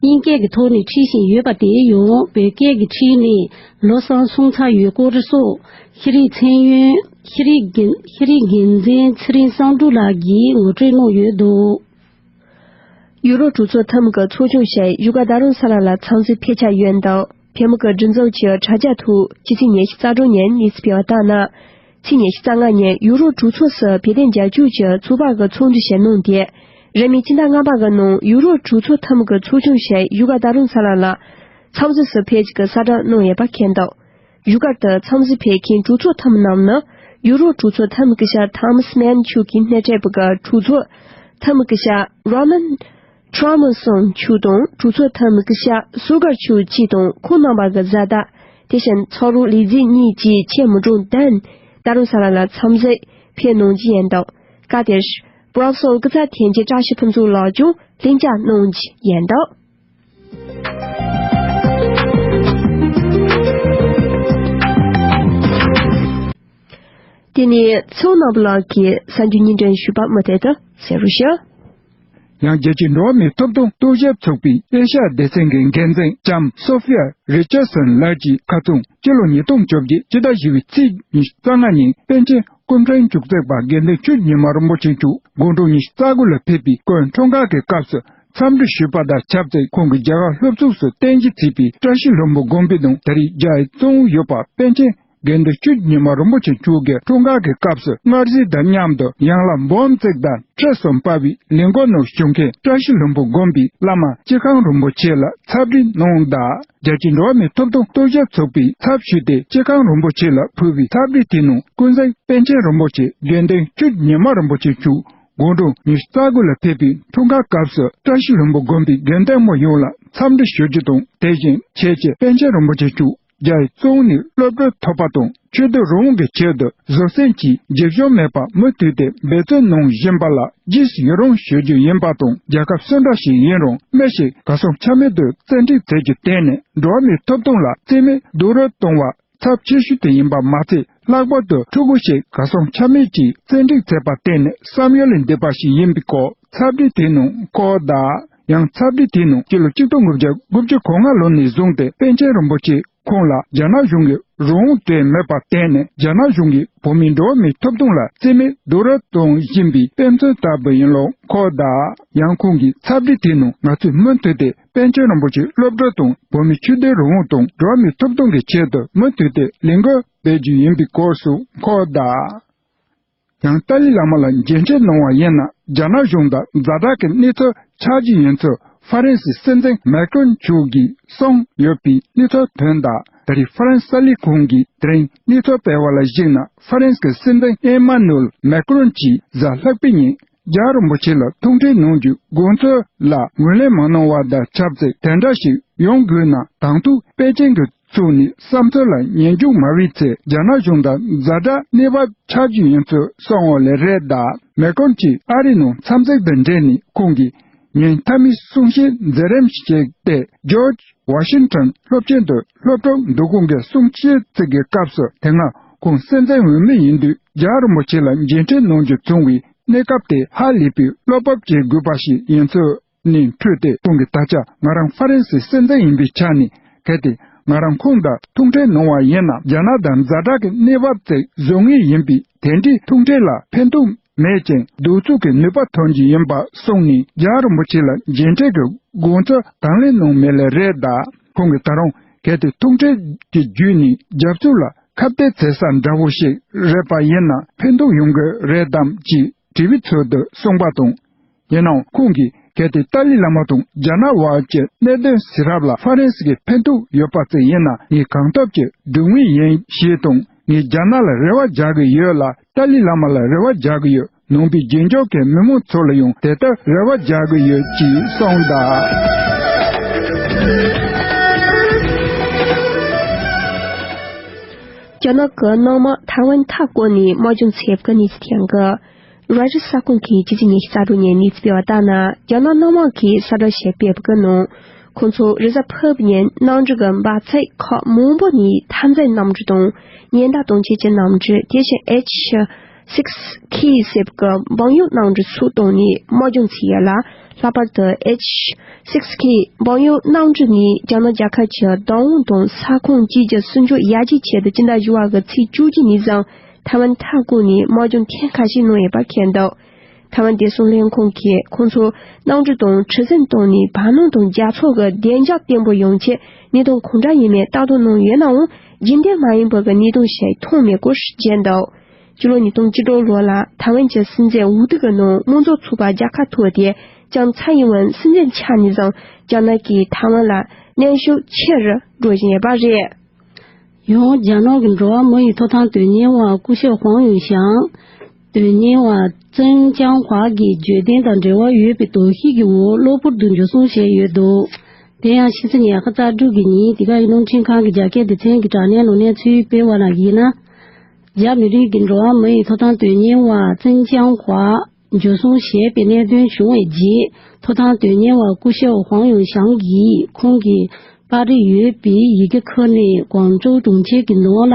དབྱིན་སྐད་ཀྱི་ཐོག་ནས་ཁྲིད་བཞིན་ཡོད་པ་དེ་ཡང་བོད་སྐད་ཀྱི་ཁྲིད་ནས་ལོ་གསུམ་སོང་ཚར་ཡོད་སྐོར་སོགས། ཤེས་རིག་ཚད་ཡོན། ཤེས་རིག་འགན། ཤེས་རིག་འགན་འཛིན་ཚེ་རིང་བསམ་འགྲུབ་ལགས་ཀྱིས་ངོ་སྤྲོད་གནང་ཡོད་འདུག་ཡུ་རོབ་གྲོས་ཚོགས་ཐེངས་གི་ཚོགས་ཆུང་ཞིག་བཞུགས་སྒར་རྡ་རམ་ས་ལ་ལ་འཚམས་གཟིགས་ཕེབས་འཆར་ཡོད་འདུག་བོད་མི་གི་སྒྲིག་འཛུགས་ཀྱི་དྲ་རྒྱ་ཐོག་ཕྱི་ཚེས་ཉི་ཤུ་རྩ་དྲུག་ཉིན་གནས་ཚུལ་སྤེལ་བ་ལྟར་ན། ཚེས་ཉི་ཤུ་རྩ་ལྔ་ཉིན་ཡུ་རོབ་གྲོས་ཚོགས་སུ་བོད་དོན་རྒྱབ་སྐྱོར་གྱི་ཚོགས་པ་གི་ཚོགས་འདུ་ཞིག་གནང་སྟེ། རིང་མིན་ཕྱི་ཟླ་ལྔ་པ་གི་ནང་ཡུ་རོབ་གྲོས་ཚོགས་ཐེངས་གི་ཚོགས་ཆུང་ཞིག་བཞུགས་སྒར་རྡ་རམ་ས་ལ་ལ་འཚམས་གཟིགས་སུ་ཕེབས་རྒྱུ་གི་གསལ་བསྒྲགས་གནང་ཡོད་པ་མཁྱེན་འདུག་བཞུགས་སྒར་དུ་འཚམས་གཟིགས་ཕེབས་མཁན་གྲོས་ཚོགས་ཐེངས་རྣམས་ནི་ཡུ་རོབ་གྲོས་ཚོགས་ཐེངས་ཀྱི་ཤར་ཐམ་སི་མན་མཆོག་གིས་སྣེ་ཁྲིད་པའི་གྲོས་ཚོགས་ཐེངས་ཀྱི་ཤར་རོ་མན་ཁྲོ་མོ་སོང་མཆོག་དང་གྲོས་ཚོགས་ཐེངས་ཀྱི་ཤར་སུ་གར་མཆོག་བཅས་དང་ཁོང་རྣམ་པ་གི་བཟའ་ཟླ། དེ་བཞིན་ཚོགས་རོགས་ལས་བྱེད་གཉིས་བཅས་ཆེད་མི་གྲངས་བདུན་རྡ་རམ་ས་ལ་ལ་འཚམས་གཟིགས་ཕེབས་གནང་རྒྱུ་ཡིན་འདུག་སྐབས་དེར་པྲོ་ཕེ་སོར་སྐུ་ཚབ་ཐེངས་ཀྱི་བཀྲ་ཤིས་ཕུན་ཚོགས་ལགས་ཀྱང་ལྷན་བཅར་གནང་རྒྱུ་ཡིན་འདུག་དེ་ནས་ཚེ་དབང་ནོར་བུ་ལགས་ཀྱིས་གསར་འགྱུར་སྙན་སྒྲོན་ཞུས་པ་མུ་མཐུད་དུ་གསན་རོགས་ཞུ། ཡང་རྒྱལ་སྤྱིའི་འགྲོ་བ་མིའི་ཐོབ་ཐང་རྟོག་ཞིབ་ཚོགས་པའི་ཨེ་ཤ་ཡ་སྡེ་ཚན་གྱི་འགན་འཛིན་ལྕམ་སོ་ཧྥི་ཡ་རི་ཅར་སན་ལགས་ཀྱིས་ཁ་རྩང་སྤྱི་ལོ་ཉིས་སྟོང་བཅོ་བརྒྱད་སྤྱི་ཟླ་བཞི་པའི་ཚེས་ཉི་ཤུ་རྩ་ལྔ་ཉིན་པཎ་ཆེན་སྐུ་ཕྲེང་བཅུ་གཅིག་པ་དགེ་འདུན་ཆོས་ཉི་མ་རིན་པོ་ཆེ་མཆོག་དགུང་གྲངས་ཉི་ཤུ་རྩ་དགུ་ལ་ཕེབས་པའི་སྐུ་འཁྲུངས་སྐར་གྱི་སྐབས་སུ་འཚམས་འདྲི་ཞུས་པ་དང་ཆབས་ཅིག་ཁོང་གིས་རྒྱ་གར་ལྷོ་ཕྱོགས་སུ་རྟེན་གཞི་བྱས་པའི་བཀྲ་ཤིས་ལྷུན་པོ་དགོན་པའི་ནང་ད་རེས་རྒྱ་ཡི་གཙོ་བོ་ཡོད་པ་པཎ་ཆེན་དགེ་འདུན་ཆོས་ཉི་མ་རིན་པོ་ཆེ་མཆོག་གི་འཁྲུངས་སྐར་གྱི་སྐབས་སུ་མངའ་གསོལ་དང་མཉམ་དུ་ཡན་ལག་འབུམ་གཅིག་དང་ཁྲི་གསུམ་སྤར་བའི་ལས་འགུལ་ནང་ཞུགས་མཁན་བཀྲ་ཤིས་ལྷུན་པོ་དགོན་པའི་བླ་མ་སྐྱིད་ཁང་རིན་པོ་ཆེ་ལ་འཚམས་འདྲི་གནང་གདའ། རྒྱལ་སྤྱིའི་འགྲོ་བ་མིའི་ཐོབ་ཐང་རྟོག་ཞིབ་ཚོགས་པའི་ཚབ་ཞུས་ཏེ་སྐྱིད་ཁང་རིན་པོ་ཆེ་ལ་ཕུལ་བའི་འཚམས་འདྲི་དེའི་ནང་ཀུན་གཟིགས་པཎ་ཆེན་རིན་པོ་ཆེ་དགེ་འདུན་ཆོས་ཉི་མ་རིན་པོ་ཆེ་མཆོག་དགུང་གྲངས་ཉི་ཤུ་རྩ་དགུ་ལ་ཕེབས་པའི་འཁྲུངས་སྐར་སྐབས་སུ་བཀྲ་ཤིས་ལྷུན་པོ་དགོན་པའི་དགེ་འདུན་པ་ཡོངས་ལ་འཚམས་འདྲི་ཞུ་རྒྱུ་དང་། དེ་བཞིན་ཁྱེད་ཀྱིས་པཎ་ཆེན་རིན་པོ་ཆེ་མཆོག་རྒྱ་ཡི་གཙོ་བོ་ནས་སློབ་གྲྭའི་ཐོབ་པ་དང་ཆོས་དད་རང་དབང་གི་ཆེད་དུ་བཟོད་བསྲན་གྱིས་རྗེས་བྱང་མེད་པར་མུ་མཐུད་དེ་འབད་བརྩོན་གནང་བཞིན་པ་ལ་རྗེས་སུ་ཡི་རང་ཞུ་རྒྱུ་ཡིན་པ་དང་། རྒྱལ་ཁབ་སུ་འདྲ་ཞིག་ཡིན་རུང་མི་ཞིག་གར་སོང་ཆ་མེད་དུ་བཙན་ཁྲིད་བྱེད་རྒྱུ་དེ་ནི་འགྲོ་བ་མིའི་ཐོབ་ཐང་ལ་བརྩི་མེད་རྡོག་རོལ་གཏོང་བ་ཚབས་ཆེ་ཤོས་དེ་ཡིན་པ་མ་ཚད། ལྷག་པར་དུ་ཕྲུ་གུ་ཞིག་གར་སོང་ཆ་མེད་ཀྱིས་བཙན་ཁྲིད་བྱས་པ་དེ་ནི་བསམ་ཡུལ་ལས་འདས་པ་ཞིག་ཡིན་པའི་སྐོར་འཚམས་འདྲི་དེའི་ནང་བཀོད་གདའ། ཡང་འཚམས་འདྲི་དེའི་ནང་སྤྱི་ལོ་གཅིག་སྟོང་དགུ་བརྒྱ་དགུ་བཅུ་གོ་ལྔ་ལོ་ནས་བཟུང་སྟེ་པཎ་ཆེན་རིན་པོ་ཆེ་ ཁོང་ལ་རྒྱ་ནག་གཞུང་གིས་རང་དབང་སྤྲད་མེད་པར་བརྟེན་ནས། རྒྱ་ནག་གཞུང་གིས་བོད་མིའི་འགྲོ་བ་མིའི་ཐོབ་ཐང་ལ་རྩིས་མེད་རྡོག་རོལ་གཏོང་བཞིན་པའི་དཔེ་མཚོན་ལྟ་བུ་ཡིན་ལུགས་འཁོད་གདའ། ཡང་ཁོང་གིས་ཚབ་བྲིས་དེའི་ནང་། ང་ཚོས་མུ་མཐུད་དེ་པཎ་ཆེན་རིན་པོ་ཆེའི་སློབ་གྲྭ་དང་བོད་མིའི་ཆོས་དད་རང་དབང་དང་འགྲོ་བ་མིའི་ཐོབ་ཐང་གི་ཆེད་དུ་མུ་མཐུད་དེ་ལས་འགུལ་སྤེལ་རྒྱུ་ཡིན་པའི་སྐོར་སུ་འཁོད་གདའ། ཡང་ཏཱ་ལའི་བླ་མ་ལ་མཇལ་འཕྲད་གནང་བ་ཡིན་ན། རྒྱ་ནག་གཞུང་དང་ཛ་དྲག་གི་གནས་ཚུལ་ཆགས་ཀྱི་ཡིན་ཚུལ་ཧྥ་རན་སིའི་སྲིད་འཛིན་མེ་ཀྲོན་མཆོག་གིས་གསུངས་ཡོད་པའི་གནས་ཚུལ་ཐོན་གདའ། ད་རེས་ཧྥ་རན་སི་གསར་ལས་ཁང་གིས་དེ་རིང་གནས་ཚུལ་སྤེལ་བ་ལ་གཞིགས་ན། ཧྥ་རན་སི་གི་སྲིད་འཛིན་ཨེ་མ་ནུ་ཨེལ་མེ་ཀྲོན་གྱིས་གཟའ་ལྷག་པའི་ཉིན་རྒྱལ་བ་རིན་པོ་ཆེ་ལ་ཐུག་འཕྲད་གནང་རྒྱུའི་དགོངས་ཚུལ་ལ་ངོས་ལེན་མ་གནང་བ་དང་ཆབས་ཅིག་དེ་འདྲ་ཞིག་ཡོང་དགོས་ན། དང་ཐོག་པེ་ཅིང་གི་ཚོགས་ནས་བསམ་ཚུལ་ལ་ཉན་རྒྱུ་མ་བྱས་ཚེ། རྒྱ་ནག་གཞུང་དང་ཛ་དྲག་གནས་བབ་ཆགས་རྒྱུ་ཡིན་ཚུལ་གསུངས་ཡོད་ལེ་རེད་གདའ། མེ་ཀྲོན་གྱིས་ཨ་རིའི་ནང་འཚམས་གཟིགས་དང་འབྲེལ་ནས་ཁོང་གིས་ཉིན་མཐའ་མའི་གསུང་བཤད་མཛད་རིམ་ཞིག་སྟེ། ཇོརྗ་ཝ་ཤིང་ཊོན་སློབ་ཆེན་དུ་སློབ་ཕྲུག་འདུ་ཁང་གི་གསུང་བཤད་ཚིག་གི་སྐབས་སུ། དེ་སྔ་ཁོང་སྲིད་འཛིན་འོས་མི་ཡིན་དུས་རྒྱལ་བ་རིན་པོ་ཆེ་ལ་མཇལ་འཕྲད་གནང་རྒྱུ་བྱུང་བའི་གནས་སྐབས་དེ་ཧ་ལས་པའི་བློ་སྤོབས་བྱེད་དགོས་པ་ཞིག་ཡིན་ཚུལ་ནས་འཕྲོས་ཏེ། ཁོང་གིས་ད་ཆ་ང་རང་ཧྥ་རན་སིའི་སྲིད་འཛིན་ཡིན་པའི་ཆ་ནས། གལ་ཏེ་ང་རང་ཁོང་དང་ཐུག་འཕྲད་གནང་བ་ཡིན་ན། རྒྱ་ནག་དང་ཛ་དྲག་གི་གནས་བབ་ཅིག་བཟོ་ངེས་ཡིན་པས། དེ་འདྲའི་ཐུག་འཕྲད་ལ་ཕན་ཐོགས་མེད་ཅིང་། གདུག་རྩུབ་ཀྱི་ནུས་པ་ཐོན་གྱི་ཡིན་པ་གསུངས་ནས། རྒྱལ་བ་རིན་པོ་ཆེ་ལ་མཇལ་འཕྲད་ཀྱི་དགོངས་ཚུལ་དང་ལེན་གནང་མེད་ལེ་རེད་གདའ། ཁོང་གིས་ད་རུང་གལ་ཏེ་ཐུག་འཕྲད་ཀྱི་བརྒྱུད་ནས་རྒྱབ་སྐྱོར་ལ་ཁ་གཏད་བྱེད་ས་འདྲ་བོ་ཞིག་རེད་པ་ཡིན་ན་ཕན་ཐོགས་ཡོང་གི་རེད་དམ་ཅེས་དྲི་བའི་ཚུལ་དུ་གསུངས་པ་དང་། ཡིན་ནའང་ཁོང་གིས་གལ་ཏེ་ཏཱ་ལའི་བླ་མ་དང་རྒྱ་ནག་བར་གྱི་གནད་དོན་ཟིན་རབས་ལ་ཧྥ་རན་སི་གི་ཕན་ཐོགས་ཡོད་པ་ཅིག་ཡིན་ན། ངས་གང་ཐུབ་ཀྱིས་སྒྲུབ་ངེས་ཡིན་ཞེས་དང་། ངས་རྒྱ་ནག་ལ་རེ་བ་རྒྱག་གི་ཡོད་ལ། ཏཱ་ལའི་བླ་མ་ལ་རེ་བ་རྒྱག་གི་ཡོད། ནང་པའི་རྗེས་འཇུག་གི་མི་མང་ཚོ་ལ་ཡང་དེ་ལྟར་རེ་བ་རྒྱག་གི་ཡོད་ཅེས་གསུངས་གདའ། རྒྱ་ནག་གི་ནང་དམག་ཐའེ་ཝན་མཐའ་བསྐོར་ནས་དམག་སྦྱོང་བྱས་པའི་གནས་ཚུལ་ཐོན་གི། རོའི་ཊར་གསར་ཁང་གིས་ཕྱི་ཚེས་ཉི་ཤུ་རྩ་དྲུག་ཉིན་གནས་ཚུལ་སྤེལ་བ་ལྟར་ན། རྒྱ་ནག་ནང་དམག་གིས་གསལ་བསྒྲགས་ཤིག་སྤེལ་བའི་ནང་། ཁོང་ཚོ་རེས་གཟའ་ཕུར་བུའི་ཉིན་གནམ་གྲུ་གི་འབབ་ཚིགས་ཁག་མང་པོ་ནས་ཐབས་འཚོལ་གནམ་གྲུ་དང་། ཉེན་བརྡ་གཏོང་བྱེད་ཀྱི་གནམ་གྲུ། དེ་བཞིན་ཨེཆ་སིག་ཁེ་ཟེར་བའི་འབུམ་གཡོག་གནམ་གྲུ་སོགས་བཏང་ནས་དམག་སྦྱོང་བྱས་ཡོད་ལ། ལྷག་པར་དུ་ཨེཆ་སིག་ཁེ་འབུམ་གཡོག་གནམ་གྲུ་ནས་རྒྱ་ནག་རྒྱལ་ཁབ་ཀྱི་བདག་དབང་དང་ས་ཁོངས་བཅས་ཀྱི་སྲུང་སྐྱོབ་ཡར་རྒྱས་ཆེད་དུ་སྤྱི་ཟླ་བཞི་པ་གི་ཚེས་བཅུ་གཅིག་ཉིན་བཟུང་ཐའེ་ཝན་མཐའ་བསྐོར་ནས་དམག་སྦྱོང་ཐེངས་ཁ་ཤས་གནང་ཡོད་པ་མཁྱེན་འདུག་ཐའེ་ཝན་བདེ་སྲུང་ལྷན་ཁང་གིས་ཁོང་ཚོ་གནམ་གྲུ་དང་གྲུ་གཟིངས་བཏང་ནས་བར་སྣང་དང་རྒྱ་མཚོ་གི་བདེ་འཇགས་བརྟན་པོ་ཡོང་ཆེད་གནས་སྟངས་གང་འདྲ་ཡིན་མིན་ལྟ་རྟོག་གནང་ཡོད་ནའང་། རྒྱུན་ལྡན་མ་ཡིན་པ་གི་གནས་སྟངས་ཤིག་མཐོང་མེད་སྐོར་བརྗོད་འདུག་སྤྱི་ལོ་ཉིས་སྟོང་བཅུ་དྲུག་ལོ་ལ་ཐའེ་ཝན་གྱི་སྲིད་འཛིན་འོས་བསྡུ་གི་ནང་དམངས་གཙོ་ཚོགས་པ་རྒྱལ་ཁ་ཐོབ་སྟེ། ལྕམ་ཚའེ་ཡིན་ཝེན་སྲིད་འཛིན་ཆགས་ནས་བཟུང་རྒྱ་ནག་གིས་ཐའེ་ཝན་ལ་གནོན་ཤུགས་ཆེ་རུ་འགྲོ་བཞིན་ཡོད་པ་རེད། ཡང་རྒྱ་ནག་གི་འགྲོ་བ་མི་ཡི་ཐོབ་ཐང་དོན་གཉེར་བ་སྐུ་ཞབས་ཧུང་ཡུང་ཞང་། དོན་གཉེར་བ་ཙིན་ཅང་ཧྭ་གིས་འབྱོར་ལྡན་དང་འབྲེལ་བ་ཡོད་པའི་དོགས་གཞི་གི་འོག་གློ་བུར་དུ་འཇུ་བཟུང་བྱས་ཡོད་འདུག་དེ་ཡང་ཕྱི་ཚེས་ཉི་ཤུ་རྩ་དྲུག་གི་ཉིན་དེ་ག་ཡིག་ནོར་འཕྲིན་ཁང་གི་རྒྱ་སྐད་སྡེ་ཚན་གྱི་དྲ་བརྙན་ནང་གནས་ཚུལ་སྤེལ་བ་ནང་བཞིན་ན། རྒྱ་མི་རིགས་ཀྱི་འགྲོ་བ་མི་ཡི་ཐོབ་ཐང་དོན་གཉེར་བ་ཙིན་ཅང་ཧྭ་འཇུ་བཟུང་བྱས་པའི་གནད་དོན་བྱུང་བའི་རྗེས། ཐོབ་ཐང་དོན་གཉེར་བ་སྐུ་ཞབས་ཧུང་ཡུང་ཞང་གིས་ཁོང་གིས་པར་རིས་ཡོད་པའི་ཡི་གེ་ཁུར་ནས་ཀོང་ཀྲོའུ་གྲོང་ཁྱེར་གྱི་ནང་ལ་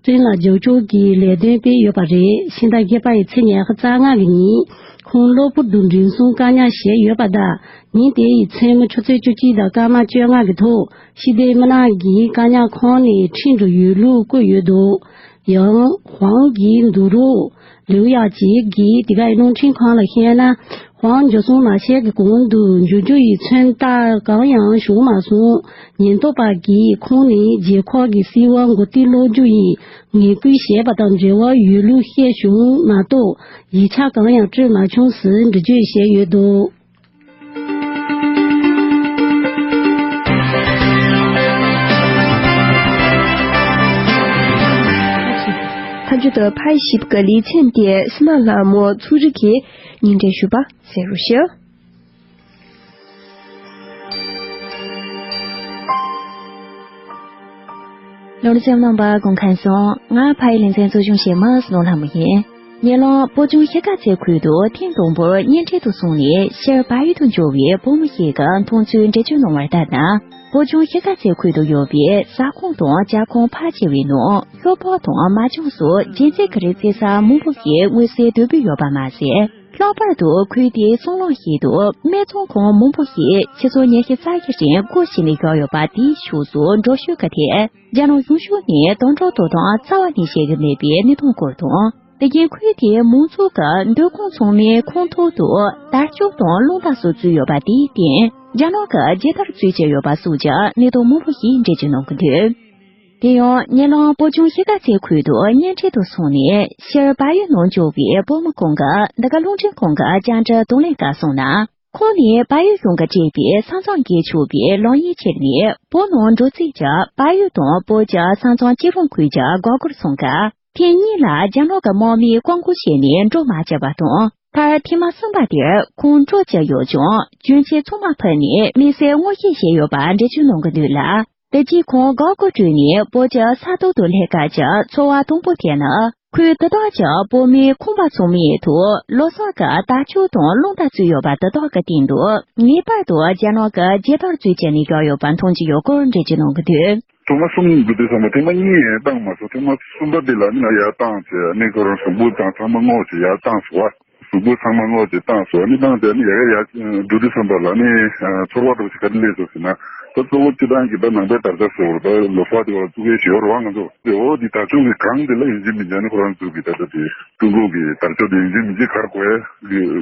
ཙིན་ལ་རྒྱབ་སྐྱོར་གྱི་ལས་དོན་སྤེལ་ཡོད་པ་རེད། ཕྱི་ཟླ་བརྒྱད་པ་ཡི་ཚེས་ཉི་ཤུ་རྩ་ལྔ་གི་ཉིན་ཁོང་གློ་བུར་དུ་འགྲེམས་སོང་བཀག་ཉར་བྱས་ཡོད་པ་དང་། ཉིན་དེ་ཡི་མཚན་མོ་ཆུ་ཚོད་བཅུ་གཅིག་དང་སྐར་མ་བཅོ་ལྔ་གི་ཐོག་ཕྱི་སྡོད་མི་སྣ་གིས་བཀག་ཉར་ཁང་ནས་ཁྲིད་འགྲོ་ཡོད་ལུགས་བཀོད་ཡོད་འདུག་ཡང་ཧུང་གི་འདུག་རོགས་ལིའུ་ཡ་ཅེ་གིས་དེ་ག་ཡི་རླུང་འཕྲིན་ཁང་ལ་བཤད་ན། ཧུང་འཇུ་བཟུང་མ་བྱས་ཀྱི་གོང་དུ་འཇུ་རྒྱུ་ཡི་མཚོན་རྟགས་གང་ཡང་བྱུང་མ་སོང་། ཉེན་རྟོག་པ་གིས་ཁོང་ནི་རྒྱལ་ཁབ་ཀྱི་སྲིད་དབང་མགོ་རྟིང་སློག་རྒྱུ་ཡི་ངན་སྐུལ་བྱས་པ་དང་འབྲེལ་བ་ཡོད་ལུགས་བཤད་བྱུང་མ་གཏོགས། ཡིག་ཆ་གང་ཡང་སྤྲོད་མ་བྱུང་ཟེར་འགྲེལ་བརྗོད་བྱས་ཡོད་འདུག་མཐའ་མཇུག་ཏུ་ཕ་ཡི་ཞིབ་ཀྱི་ལེ་ཚན་དེ་སི་མ་ལྷ་མོ་ཚུགས་རིག་གིས་སྙིང་འདྲེན་ཞུས་པ་གསན་རོགས་ཞུ། ལོ་རྒྱུས་རྣམ་པ་སྐུ་ཁམས་བཟང་། ང་ཕ་ཡི་ལེ་ཚན་གཙོ་སྐྱོང་བྱེད་མི་སྣོ་ལྷ་མོ་ཡིན། ཉེ་ལམ་བོད་ལྗོངས་ཤར་ཁ་ཚལ་ཁུལ་དུ་ཐེངས་དང་པོར་གཉེན་འཕྲད་དུ་སོང་ནས་ཤར་བལ་ཡུལ་དུ་འབྱོར་བའི་བུ་མོ་ཞིག་གི་མཐོང་ཚུལ་འགྲེལ་བརྗོད་གནང་བར་ལྟར་ན། བོད་ལྗོངས་ཤར་ཁ་ཚལ་ཁུལ་དུ་ཡོད་པའི་ཟ་ཁང་དང་ཇ་ཁང་ཕལ་ཆེ་བའི་ནང་ཤོག་སྦག་དང་མ་ཅུང་སོགས་རྒྱན་རྩེ་གི་རིགས་རྩེ་ས་མང་པོ་ཞིག་མངོན་གསལ་དོད་པོས་ཡོད་པ་མ་ཟད། ལྷག་པར་དུ་ཁུལ་དེའི་སྲང་ལམ་ཞིག་ཏུ་སྨད་འཚོང་ཁང་མང་པོ་ཞིག་ཕྱི་ཚོ་ཉི་ཤུ་རྩ་བཞི་རིང་སྒོ་ཕྱེ་ནས་བཞག་ཡོད་པ་དེའི་ཕྱོགས་སུ་འགྲོ་ཤུལ་གྱི་ཐད། རྒྱ་ནག་གཞུང་ཕྱོགས་ནས་དམ་དྲག་དོ་དམ་རྩ་བ་ནས་བྱེད་ཀྱི་མེད་པའི་གནས་སྟངས་སྐོར་དང་། དེ་བཞིན་ཁུལ་དེའི་མང་ཚོགས་ཀྱི་སྡོད་ཁང་ཚང་མའི་ཁང་ཐོག་ཏུ་དར་ལྕོག་དང་རླུང་རྟ་སོགས་བཙུགས་ཡོད་པ་དེའི་སྟེང་རྒྱ་ནག་གིས་ཇི་ལྟར་བཙུགས་བྱས་ཡོད་པ་སོགས་ཀྱི་གནད་དོན་མང་པོ་ཞིག་འགྲེལ་བརྗོད་གནང་གི་འདུག་དེ་ཡང་ཉེ་ལམ་བོད་ལྗོངས་གཞིས་ཀ་རྩེ་ཁུལ་དུ་གཉེན་འཕྲད་དུ་སོང་ནས་ཕྱིར་བལ་ཡུལ་ནང་འབྱོར་བའི་བོད་མི་ཁོང་གིས་འདི་ག་རླུང་འཕྲིན་ཁང་གི་བཅར་འདྲི་དང་ལེན་སྐབས་གསུངས་ན། ཁོང་ནི་བལ་ཡུལ་གཞུང་གིས་སྤྲད་པའི་ས་མཚམས་བརྒལ་ཆོག་པའི་ལམ་ཡིག་ཁྱེར་ནས་བོད་ནང་འགྲོ་རྩིས་ཀྱི་བལ་ཡུལ་དང་བོད་ཀྱི་ས་མཚམས་སྐྱིད་གྲོང་ཁུལ་གྱི་སྒང་གར་སོང་སྐབས། ཐེངས་གཉིས་ལ་རྒྱ་ནག་གི་དམག་མིས་བཀག་འགོག་བྱས་ནས་འགྲོ་མ་བཅུག་པ་དང་། མཐར་ཐེངས་མ་གསུམ་པ་དེར་ཁོང་འགྲོ་བཅུག་ཡོད་ཀྱང་། གྱོན་ཆས་ཚང་མ་ཕུད་ནས་དམིགས་བསལ་ངོ་ཤེས་བྱས་ཡོད་པ་འགྲེལ་བརྗོད་གནང་གི་འདུག་ལ། དེ་རྗེས་ཁོང་སྒང་ག་བྲོས་ནས་བོད་ཀྱི་ས་ཐོག་ཏུ་སླེབས་སྐབས་ཀྱི་ཚོར་བ་དང་པོ་དེ་ནི། ཁུལ་དེ་དག་གི་བོད་མིའི་ཁང་པ་ཚང་མའི་ཐོག་ལོ་གསར་གྱི་དར་ལྕོག་དང་རླུང་རྟ་བཙུགས་ཡོད་པ་དེ་དག་གི་སྟེང་དུ་ངེས་པར་དུ་རྒྱ་ནག་གིས་ཇི་ལྟར་བཙུགས་བྱས་ནས་བཞག་ཡོད་པ་མཐོང་རྒྱུ་ཡོད་སྐོར་འགྲེལ་བརྗོད་གནང་གི་འདུག་ཐེངས་མ་གསུམ་འགྲོ་དུས་ཙམ་པ་ཐེངས་མ་གཉིས་བཏང་མ་སོང་། ཐེངས་མ་གསུམ་པ་དེ་ལ་ནི་ང་ཡར་བཏང་བྱས་ནི་ཁོ་རང་གཟུགས་པོ་དང་ཚང་མ་སྔོག་བྱས་ཡར་བཏང་སོང་བ། གཟུགས་པོ་ཚང་མ་སྔོག་བྱས་བཏང་སོང་། ནི་བཏང་བྱས་ནི་ཡ་ག་ཡར་འགྲོ་དུས་ཙམ་པ་ལ་ནི་ཚོར་བ་འདྲ་བོ་ཞིག་ག་རེ་སླེབས་སོང་ཟེར་ན། ད་གཙོ་བོ་སྤྱི་བཏང་གི་ད་ནང་པའི་དར་ཆ་ཟེར་བ་ད་ལོ་གསར་དེ་བ་བཙུགས་ཡས་ཞིག་ཡོད་རེད་བ། ང་ཚོ་དེ་འོ་དེ་དར་ལྕོག་གི་སྒང་དེ་ལ་ཡིན་གཅིག་མིན་གཅིག་ནི་ཁོ་རང་བཙུགས་ཀྱི་ད་ལྟ་དེ་ཀྲུང་གོ་གི་དར་ལྕོག་དེ་ཡིན་གཅིག་མིན་གཅིག་ག་རེ་དགོས་ཡས་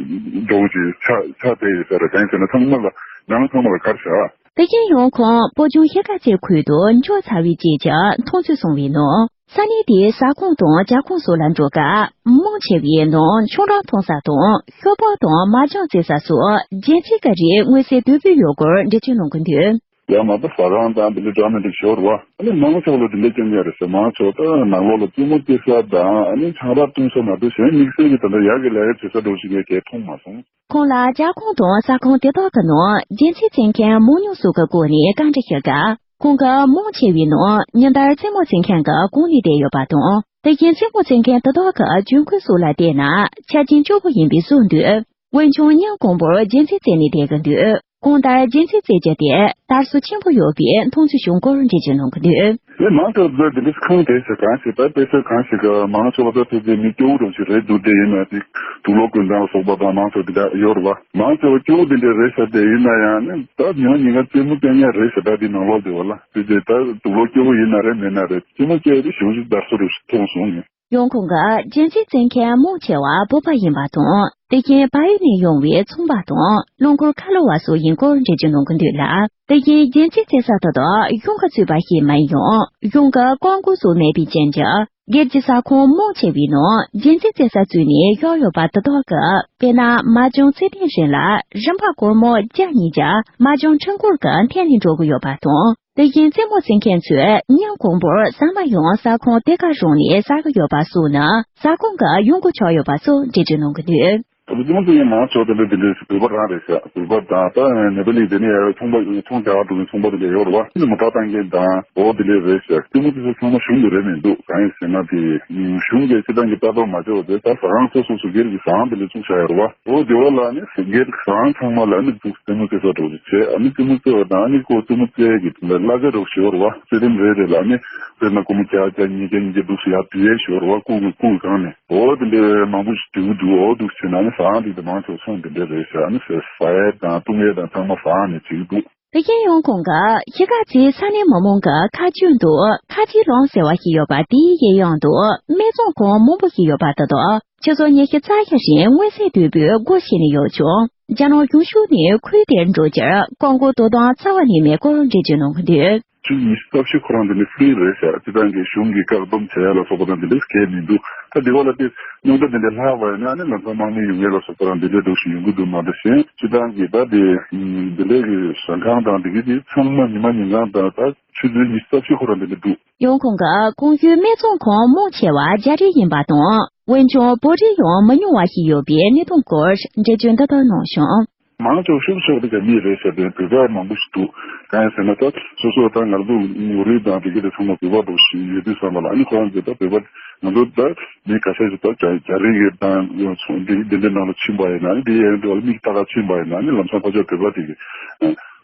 འདྲ་བོ་ཞིག་ཆགས་ཆགས་བསྡད་ཡོད་ས་རེད། གང་ཡིན་ཟེར་ན་ཚང་མ་ལ་ནང་ཚང་མ་ལ་ག་རེ་བྱ། དེ་བཞིན་ཡང་ཁོང་བོད་ལྗོངས་གཞིས་ཀ་རྩེ་ཁུལ་དུ་འབྱོར་ཚར་བའི་རྗེས་ཀྱི་མཐོང་ཚུལ་གསུངས་པའི་ནང་། ས་གནས་དེའི་ཟ་ཁང་དང་ཇ་ཁང་སོགས་ལ་འགྲོ་སྐབས་མང་ཆེ་བའི་ནང་ཆང་རག་འཐུང་ས་དང་ཤོ་སྦག་དང་མ་ཇང་རྩེ་ས་སོགས་རྒྱན་ཆས་ཀྱི་རིགས་མངོན་གསལ་དོད་པོ་ཡོད་སྐོར་འགྲེལ་བརྗོད་གནང་གི་འདུག་ཡང་མ་གཏོགས་ཟ་ཁང་དང་དེ་འདྲ་འདྲ་མི་འདྲ་ཞོར་བ། ཨ་ནི་མང་ཚོགས་ལ་དེ་འདྲ་སྐྱོན་ཡ་རེད་ཟེར། མང་ཚོགས་ད་ནང་ལོགས་ལ་རྩེད་མོ་རྩེ་ས་དང་ཨ་ནི་ཆང་རག་བཏུང་ས་མ་གཏོགས་གཞན་དམིགས་བསལ་གྱི་དེ་འདྲ་ཡག་གི་ལས་ཀ་བྱེད་ས་འདྲ་བོ་ཞིག་ངས་གས་མཐོང་མ་སོང་། ཁོང་ལ་ཇ་ཁང་དང་ཟ་ཁང་དེ་དག་གི་ནང་རྒྱན་ཆས་རྩེ་མཁན་མང་ཉུང་སོགས་ཀྱི་སྐོར་ནས་བཀའ་འདྲི་ཞུས་སྐབས། ཁོང་གིས་མང་ཆེ་བའི་ནང་ཉིན་ལྟར་རྩེད་མོ་རྩེ་མཁན་གྱི་གོང་ནས་བསྡད་ཡོད་པ་དང་། དེ་བཞིན་རྩེད་མོ་རྩེ་མཁན་དེ་དག་གི་གྱོན་གོས་སོགས་ལ་བལྟས་ན་ཆ་རྐྱེན་སྐྱོ་པོ་ཡིན་པའི་བཟོ་འདུག་འོན་ཀྱང་ཉིན་གང་པོར་རྒྱན་ཆས་རྩེ་ནས་བསྡད་ཀྱི་འདུག་གང་ལྟར་རྒྱན་ཆས་རྩེ་རྒྱུ་དེ་དར་སྲོལ་ཆེན་པོ་ཡོད་པའི་མཐོང་ཚུལ་བྱུང་སྐོར་འགྲེལ་བརྗོད་གནང་གི་འདུག་དེ་མང་ཆེ་བ་འདི་འདྲ་ཁང་དེ་ཟེར་གང་ཞིག་ད་དཔེ་ཆ་གང་ཞིག་ག་མང་ཆེ་བ་ད་དེ་ཚོའི་མི་སྐྱོ་བོ་འདྲ་ཞིག་རེད་འདུག་དེ་ཡིན་ན་དེ་དུག་ལོག་གོན་སྟངས་ལ་སོགས་པ་དང་མང་ཆེ་བ་དེ་འདྲ་ཡོད་རེད་བ། མང་ཆེ་བ་སྐྱོ་བོ་དེ་འདྲ་རེད་ཟེར་དེ་ཡིན་ན་ཡང་ནི་ད་ཉི་མ་ཉིན་གང་རྩེད་མོ་རྩེ་མཁན་རེད་ཟེར། ད་དེ་ནང་ལོགས་དེ་བ་ལ་དེ་དེ་ད་དུག་ལོག་སྐྱོ་བོ་ཡིན་ན་རེད་མིན་ན་རེད། རྩེད་མོ་རྩེ་དེ་གཞུང་ཞིག་དར་སོ་རུ་མཐོང་སོང་ངས། ཡང་ཁོང་གིས་རྒྱན་ཆས་རྩེ་མཁན་མང་ཆེ་བ་བོད་པ་ཡིན་པ་དང་། དེ་བཞིན་བལ་ཡུལ་ནས་ཡོང་བའི་ཚོང་པ་དང་རླངས་འཁོར་ཁ་ལོ་བ་སོགས་ཡིན་སྐོར་འགྲེལ་བརྗོད་གནང་གི་འདུག་ལ། དེ་བཞིན་རྒྱན་ཆས་རྩེ་ས་དེ་དག་གཞུང་གིས་བཙུགས་པ་ཞིག་མིན་ཡང་གཞུང་གི་བཀག་འགོག་སོགས་མེད་པའི་རྐྱེན་གྱིས། སྒེར་གྱི་ཟ་ཁང་མང་ཆེ་བའི་ནང་རྒྱན་ཆས་རྩེ་ས་བཙུགས་ནས་བཞག་ཡོད་པ་དེ་དག་གིས། དཔེར་ན་མ་ཇོང་རྩེད་ཐེངས་རིང་ལ་རིན་པ་སྒོར་མོ་བརྒྱ་ཉིས་བརྒྱ་མ་ཇོང་ཁྲི་སྐོར་གྱིས་འཐེན་ནས་འགྲོ་གི་ཡོད་པ་དང་། དེ་བཞིན་རྩེད་མོ་རྩེ་མཁན་ཚོས་ཉིན་གང་པོར་ཟ་མ་ཡང་ཟ་ཁང་དེ་གར་རུང་ནས་ཟ་གི་ཡོད་པ་སོགས་ནི་ཟ་ཁང་གི་ཡོང་སྒོ་ཆགས་ཡོད་པ་སོགས་འགྲེལ་བརྗོད་གནང་གི་འདུག་ད་རྩེད་མོ་རྩེ་མཁན་མང་ཆེ་བ་དེ་འདྲ་དེ་འདྲའི་བོད་པ་རང་རེད་ཤག་བོད་པ་དང་ད་ནེ་པ་ལི་དེ་ནས་ཡར་ཚོང་པ་ཚོང་རྒྱག་འགྲོ་མཁན་ཚོང་པ་དེ་འདྲ་ཡོད་རེད་བ། མོ་ཊ་བཏང་མཁན་དང་འོ་དེ་འདྲ་རེད་ཤག་རྩེད་མོ་དེ་ཚོ་ཚང་མ་གཞུང་གི་རེད་མི་འདུག་གང་ཡིན་ཟེར་ན་དེ་གཞུང་གིས་སྤྱི་བཏང་གི་ལྟ་རྟོག་མ་བྱས་པ་དེ་ད་ཟ་ཁང་སོ་སོ་སོ་སྒེར་གྱི་ཟ་ཁང་དེ་འདྲ་བཙུགས་བཞག་ཡོད་རེད་བ། འོ་དེ་བ་ལ་ནི་སྒེར་གྱི་ཟ་ཁང་ཚང་མ་ལ་ནི་འདུག་རྩེད་མོ་རྩེ་ས་འགྲོ་རེད་བྱས། ཨ་ནི་རྩེད་མོ་རྩེ་བ་དང་ཨ་ནི་ཁོ་རྩེད་མོ་རྩེ་གི་གླ་ཆ་རོགས་ཞུ་བར་བ་རྩེད་རིམ་རེ་རེ་ལ་ནི་དཔེར་ན་སྒོར་མོ་བརྒྱ་བརྒྱ་ཉིས་བརྒྱ་ཉིས་བརྒྱ་འདུག་སུ་ཡར་བསྡུ་ཡས་ཞུ་བར་བ་སྐུ་གི་སྐུ་གི་སྒང་ནས་འོ་དེ་འདྲའི་མང་པོ་ཞིག་འདུག་འདུག་འོ་འདུག་བྱས་ན་ནི་ཟ་ཁང་དེ་དང་མང་ཆེ་བ་ཚོང་དེ་འདྲ་རེད་ཤག་ཨ་ནི་ཟ་ཟ་ཡས་དང་བཏུང་ཡས་དང་ཚང་མ་ཟ་ཁང་ནས་བྱེད་ཀྱི་འདུག་དེ་བཞིན་ཡང་ཁོང་གིས་གཞིས་ཀ་རྩེའི་ས་གནས་མི་མང་གི་ཁ་རྒྱུན་དུ་ཁ་རྗེ་ལམ་ཟེར་བ་ཞིག་ཡོད་པ་དེའི་གཡས་གཡོན་དུ་སྨད་འཚོང་ཁང་མང་པོ་ཞིག་ཡོད་པ་དེ་དག་ཆུ་ཚོད་ཉི་ཤུ་རྩ་བཞི་རིང་མངོན་གསལ་དོད་པོས་སྒོ་ཕྱེ་ནས་ཡོད་ཀྱང་། རྒྱ་ནག་གཞུང་ཕྱོགས་ནས་ཁུལ་དེར་འགྲོ་རྒྱུར་བཀག་འགོག་དོ་དམ་རྩ་བ་ནས་མེད་སྐོར་འགྲེལ་བརྗོད་གནང་གི་འདུག་ཆུ་ཚོད་ཉི་ཤུ་རྩ་བཞི་ཁོ་རང་དེ་ནི་ཧྥི་རི་རེད་ཤག་སྤྱི་བཏང་གི་གཞུང་གིས་བཀག་སྡོམ་བྱས་ལ་སོགས་པ་དང་དེ་འདྲས་གང་ཡང་མི་འདུག་ད་དེ་བ་ལ་དེ་རྙོག་དྲ་དེ་འདྲས་ལྷག་པ་ཡིན་ན་ནི་ལམ་སང་དམག་མི་ཡོང་ཡས་ལ་སོགས་པ་དང་དེ་འདྲས་འདྲ་ཞིག་ཡོང་གི་འདུག་མ་གཏོགས་གཞན་སྤྱི་བཏང་གི་ད་དེ་དེ་འདྲས་ཀྱི་ཟ་ཁང་དང་དེ་གི་དེ་ཚང་མ་ཉི་མ་ཉིན་གང་དང་ད་ཆུ་ཚོད་ཉི་ཤུ་རྩ་བཞི་ཁོ་རང་དེ་འདྲས་འདུག་ཡང་ཁོང་གིས་གོང་ཞུས་སྨད་འཚོང་ཁང་མང་ཆེ་བ་རྒྱ་རིགས་ཡིན་པ་དང་། འོན་ཀྱང་བོད་རིགས་ཡང་མི་ཉུང་བ་ཞིག་ཡོད་པའི་གནས་སྟངས་སྐོར་འགྲེལ་བརྗོད་འདི་ལྟར་གནང་བྱུང་། མང་ཆེ་བ་ཤོར་ཤོར་དེ་ག་མི་རེད་ཟེར་དུས་བོད་པ་མང་པོ་ཞིག་འདུག་གང་ཡིན་ཟེར་ན་ད་སོ་སོ་ད་ང་ཚོ་ངོ་རིས་དང་དེ་ག་དེ་ཚང་མ་བོད་པ་འདྲ་ཞིག་ཡོད་དུས་ཙམ་པ་ལ་ཨ་ནི་ཁོ་རང་ཚོ་ད་བོད་པ་ང་ཚོ་ད་མི་ཁ་ཤས་ཤིག་ད་རྒྱ་རྒྱ་རིགས་ཀྱི་དང་ཚོང་འདི་འདི་འདྲ་ནང་ལ་ཕྱིན་པ་ཡིན་ན་ཨ་ནི་དེ་ཡན་དུ་མིག་ལྟ་ག་ཕྱིན་པ་ཡིན་ན་ཨ་ནི་ལམ་སང་ཕར་ཕྱོགས་བོད་པ་དེ་གི་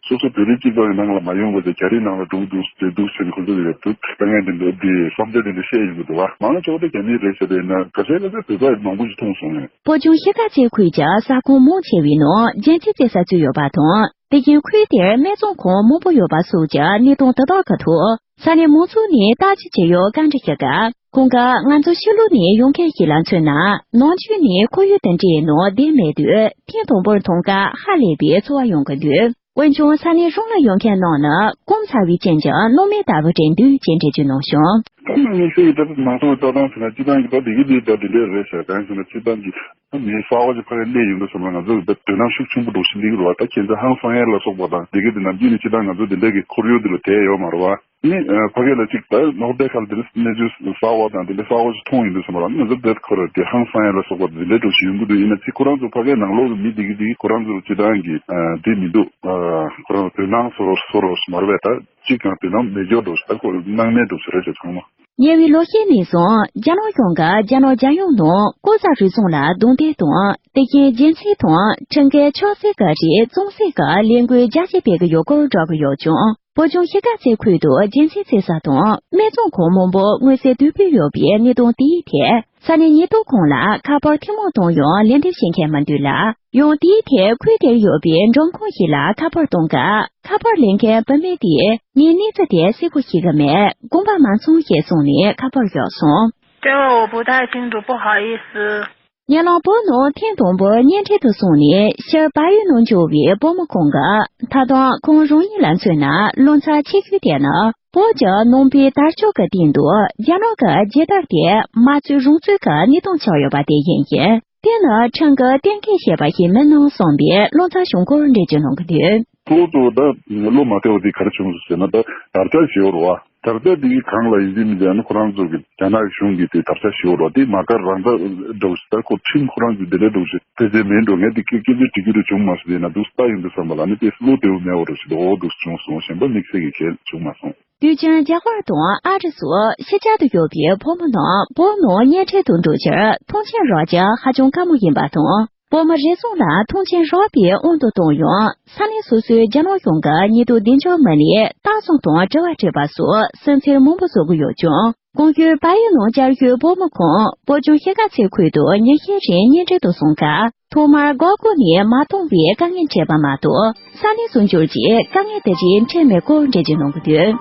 སོ་སོ་བོད་རིགས་སྤྱི་ཚོགས་ཀྱི་ནང་ལ་མ་ཡོང་བ་དེ་རྒྱ་རིགས་ནང་ལ་འགྲོ་གི་འདུག་ཟེར་འདུག་ཟེར་ནས་ཁོ་ཚོ་ལ་དུ་དཀའ་ངལ་དེ་འདྲ་དེ་བསམ་འཆར་དེ་འདྲ་བཤད་ཡོང་གི་འདུག་བ། མང་ཆེ་བ་དེ་རྒྱ་མིའི་རེད་ཟེར་བས་ན་ག་ཚད་ག་ཚད་བོད་པ་མང་པོ་ཞིག་མཐོང་སོང་ངས། བོད་ལྗོངས་གཞིས་ཀ་རྩེ་ཁུལ་གྱི་ས་ཁོངས་མང་ཆེ་བའི་ནང་རྒྱལ་སྤྱིའི་རྩེ་ས་བཙུགས་ཡོད་པ་དང་། དེ་བཞིན་ཁུལ་དེར་སྨད་འཚོང་ཁང་མང་པོ་ཡོད་པ་སོགས་ཀྱི་གནད་དོན་དེ་དག་གི་ཐོག་ས་གནས་མང་ཚོགས་ནས་བརྟག་དཔྱད་བྱེད་ཡོད་བཀའ་འདྲི་ཞུ་སྐབས། ཁོང་གིས་ང་ཚོ་ཕྱི་ལོགས་ནས་ཡོང་མཁན་ཞིག་ལ་མཚོན་ན། ནང་ཆོས་ནས་ཁོར་ཡུག་དང་འབྲེལ་ནང་བསྡད་མེད་དུས་ཐེངས་དང་པོར་མཐོང་སྐབས་ཧ་ལས་པའི་ཚོར་བ་ཡོང་གི་འདུག་འོན་ཀྱང་ས་གནས་གཞུང་ལ་ཡོང་མཁན་རྣམས་ནི་སྐོམ་ཚ་བའི་རྐྱེན་གྱིས་སྣང་མེད་ལྟ་བུ་དྲན་འདུག་ཅེས་འགྲེལ་བརྗོད་གནང་བྱུང་། ད་ནང་མི་ཤེས་ཀྱི་ད་ནང་སོང་བའི་ལྟ་སྟངས་ཟེར་ན་སྤྱི་བཏང་གི་ད་འདི་གི་འདི་ད་འདི་འདྲའི་རེད་ཟེར་གང་ཟེར་ན་སྤྱི་བཏང་གི་མི་གསར་བ་ཞིག་ཕ་གིར་སླེབས་ཡོང་དུས་ཙམ་ལ་ང་ཚོ་གི་ད་དོ་སྣང་ཤུགས་ཆེན་པོ་འགྲོ་བཞིན་འདུག་རེད་བ། ད་ཁྱེད་ཚོ་ཧང་སང་ཡས་ལ་སོགས་པ་དང་འདི་གི་འདི་ནམ་རྒྱུན་ནས་སྤྱི་བཏང་ང་ཚོ་འདི་འདྲ་གི་ཁོར་ཡུག་འདི་ལ་བསྡད་ཡོད་མ་རེད་བ། ནི་ཕ་གི་ལ་གཅིག་ད་ནོར་དེ་ཁ་ལ་དེ་ནི་གནས་ཚུལ་གསར་བ་དང་དེ་འདྲ་གསར་བ་ཞིག་མཐོང་ཡོང་དུས་ཙམ་པ་ལ་ནི་ང་ཚོ་དེ་ཁོ་ར་དེ་ཧང་སང་ཡ་ལ་སོགས་པ་དེ་འདྲ་འགྲོ་བཞིན་ཡོང་གི་འདུག་ཡིན་ན་ཚིག་ཁོ་རང་ཚོ་ཕ་གིའི་ནང་ལོགས་ཀྱི་མི་དེ་གི་དེ་གི་ཁོ་རང་ཚོ་ལ་སྤྱི་བཏང་གི་དེ་མི་འདུག་ཁོ་རང་དོ་སྣང་སོ་སོ་རོ་མ་རེད་པས། ད་གཅིག་ཀྱང་དོ་སྣང་མེད་འཇོག་འགྲོ་ཞིག་ད་ཁོ་སྣང་མེད་འགྲོ་ཞིག་རེད་ཟེར་ཚང་མ། ཉེ་བའི་ལོ་ཤས་ནས་བཟུང་རྒྱ་ནག་གཞུང་གིས་རྒྱ་ནག་རྒྱལ་ཡོངས་ནང་ལྐོག་ཟ་རུལ་སུངས་ལ་རྡུང་རྡེག་དང་། དེ་བཞིན་རྒྱལ་སྤྱི་དང་ཁྲིམས་འགལ་ཕྱག་འཚལ་ག་རེ་གཙང་སེལ་གྱི་ལས་འགུལ་རྒྱ་ཆེ་སྤེལ་གྱི་ཡོད་སྐོར་བསྒྲགས་ཀྱི་ཡོད་ཀྱང་། བོད་ལྗོངས་གཞིས་ཀ་རྩེ་ཁུལ་དུ་རྒྱལ་སྤྱིའི་རྩེ་ས་དང་སྨད་འཚོང་ཁང་མང་པོ་མངོན་གསལ་དོད་པོས་ཡོད་པའི་གནད་དོན་དེའི་ཐད། ས་གནས་ཉེན་རྟོག་ཁང་ལ་ཁ་པར་ཐེངས་མང་བཏང་ཡང་ལན་འདེབས་བྱེད་མཁན་མི་འདུག་ལ། ཡང་དེའི་ཐད་ཁུལ་དེར་ཡོད་པའི་མགྲོན་ཁང་ཞིག་ལ་ཁ་པར་བཏང་སྐབས། ཁ་པར་ལེན་མཁན་བུད་མེད་དེས་ངས་གནས་ཚུལ་དེ་གསལ་པོ་ཤེས་ཀྱི་མེད། དགོངས་པ་མ་ཚོམས་ཞེས་གསུངས་ནས་ཁ་པར་གཡོགས་སོང་། 对了，我不太清楚，不好意思。 ཉེ་ལམ་བོད་ནང་ཐེངས་དང་པོར་གཉེན་འཕྲད་དུ་སོང་ནས་ཕྱིར་བལ་ཡུལ་ནང་འབྱོར་བའི་བུ་མོ་ཁོང་གིས། ད་དུང་ཁོང་རང་ཉིད་ལ་མཚོན་ན་བློ་འཚབ་ཆེ་ཤོས་དེ་ནི། བོད་ཀྱི་ནང་པའི་དར་ལྕོག་གི་སྟེང་དུ་རྒྱ་ནག་གི་རྒྱལ་དར་དེ་མ་རྩོད་རུང་རྩོད་ཀྱི་གནས་སྟངས་ཆགས་ཡོད་པ་དེ་ཡིན་ཞིང་། དེ་ནི་ཁྲིམས་ཀྱིས་གཏན་འཁེལ་བྱས་པ་ཞིག་མིན་ནམ་བསམ་པའི་བློ་འཚབ་བྱུང་སྐོར་འགྲེལ་བརྗོད་གནང་གི་འདུག་ཁོ་ཚོ་ད་བློ་མ་བདེ་བ་དེ་ག་རེ་བྱུང་སོང་ཟེར་ན། ད་དར་ཆ་ཞེ་པོ་རེད་བ། དར་ཆ་དེ་གི་སྒང་ལ་ཡིན་གཅིག་མིན་གཅིག་ཨ་ནི་ཁོ་རང་ཚོ་གི་རྒྱ་ནག་གཞུང་གི་དེ་དར་ཆ་ཞེ་པོ་རེད་བ། དེ་མ་དགའ་རང་དགའ་འདྲ་བོ་ཞིག་ད་ཁོ་ཁྲིམས་ཁོ་རང་ཚོ་དེ་འདྲ་འདྲ་བོ་ཞིག་ཕལ་ཆེར་མེད་འགྲོ། ངས་དེ་སྐད་སྐད་ཆ་དྲི་རྒྱུ་རེ་བྱུང་མ་སོང་། དེ་ན་འདུག་ལྟ་ཡོང་དུས་ཙམ་པ་ལ་ནི་དེ་བློ་བདེ་བོ་མེད་པ་འདྲ་བོ་ཞིག་འདུག་འོ་འདུག་བྱུང་སོང་། གཞན་པ་དམིགས་བསལ་གྱི་གལ་བྱུང་མ་སོང་། དུས་རྒྱུན་རྒྱ་གར་དང་ཨ་རི་སོགས་ཕྱི་རྒྱལ་དུ་ཡོད་པའི་བུ་མོ་རྣམས་བོད་ནང་གཉེན་འཕྲད་དུ་འགྲོ་ཕྱིར་མཐོང་མཆན་རག་རྒྱུ་ཧ་ཅང་དཀའ་མོ་ཡིན་པ་དང་། བོད་མི་རེ་ཟུང་ལ་མཐོང་མཆན་རག་པའི་དབང་དུ་བཏང་ཡང་། ས་གནས་སོ་སོའི་རྒྱ་ནག་གཞུང་གི་ཉེས་རྡུང་བདེ་འཇགས་མི་སྣས་ལྟ་སྲུང་དང་དྲི་བ་དྲིས་པ་སོགས་སེམས་འཚེར་མང་པོ་བཟོ་གི་ཡོད་ཀྱང་། གོང་ཞུས་བལ་ཡུལ་ནང་བསྐྱར་བཞུད་བུ་མོ་ཁོང་བོད་ལྗོངས་གཞིས་ཀ་རྩེ་ཁུལ་དུ་ཉིན་ཤས་རིང་གཉེན་འཕྲད་དུ་སོང་སྐབས། ཐོག་མར་སྒོར་སྒོར་ནས་མ་གཏོང་བའི་དཀའ་ངལ་འཕྲད་པ་མ་གཏོགས། ས་གནས་སུ་འབྱོར་རྗེས་དཀའ་ངལ་དེ་རིགས་འཕྲད་མེད་སྐོར་འགྲེལ་བརྗོད་གནང་གི་འདུག་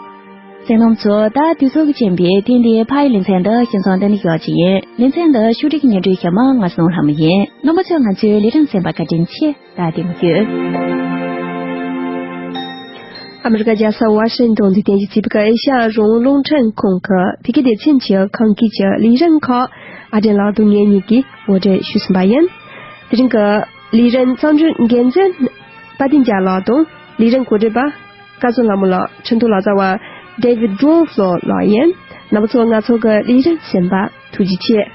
གསན་མཁན་ཚོ། ད་དུས་ཚོད་ཀྱིས་རྐྱེན་པས་ཐེངས་འདིའི་ཕ་ཡི་ལེ་ཚན་འདི་ཞིང་སང་འདི་ནས་ཞོག་ཅིག་ཡིན། ལེ་ཚན་འདི་ཕྱོགས་སྒྲིག་སྙན་སྒྲོན་ཞུ་མི་ང་སྣང་ལྷ་མོ་ཡིན། རྣམ་པ་ཚོས་ང་ཚོའི་ལས་རིམ་གསན་པར་བཀའ་དྲིན་ཆེ། ད་བདེ་མོ་བྱོས། ཨ་མི་རི་ཀ་རྒྱལ་ས་ཝ་ཤིང་ཏོན་དུ་རྟེན་གཞི་བྱས་པའི་ཨེ་ཤ་ཡ་རང་དབང་རླུང་འཕྲིན་ཁང་གི་བོད་སྐད་སྡེ་ཚན་གྱི་ཁམས་སྐད་ཀྱི་ལས་རིམ་ཁག་ཨ་ཅེ་ལགས་དང་ངེད་གཉིས་ཀྱིས་ངོ་སྤྲོད་ཞུས་ཟིན་པ་ཡིན། དེ་རིང་གི་ལས་རིམ་གཙང་སྒྲོས་འགན་འཛིན་དཔལ་ལྡན་རྒྱལ་ལགས་དང་ལས་རིམ་གོ་སྒྲིག་པ་སྐལ་བཟང་ལྷ་མོ་ལགས། ཁྲིན་ཏུ་ལག་རྩལ་བ་David Grove ལགས་ཡིན། རྣམ་པ་ཚོ་ང་ཚོ་གི་ལས་རིམ་གསན་པར་ཐུགས་རྗེ་ཆེ།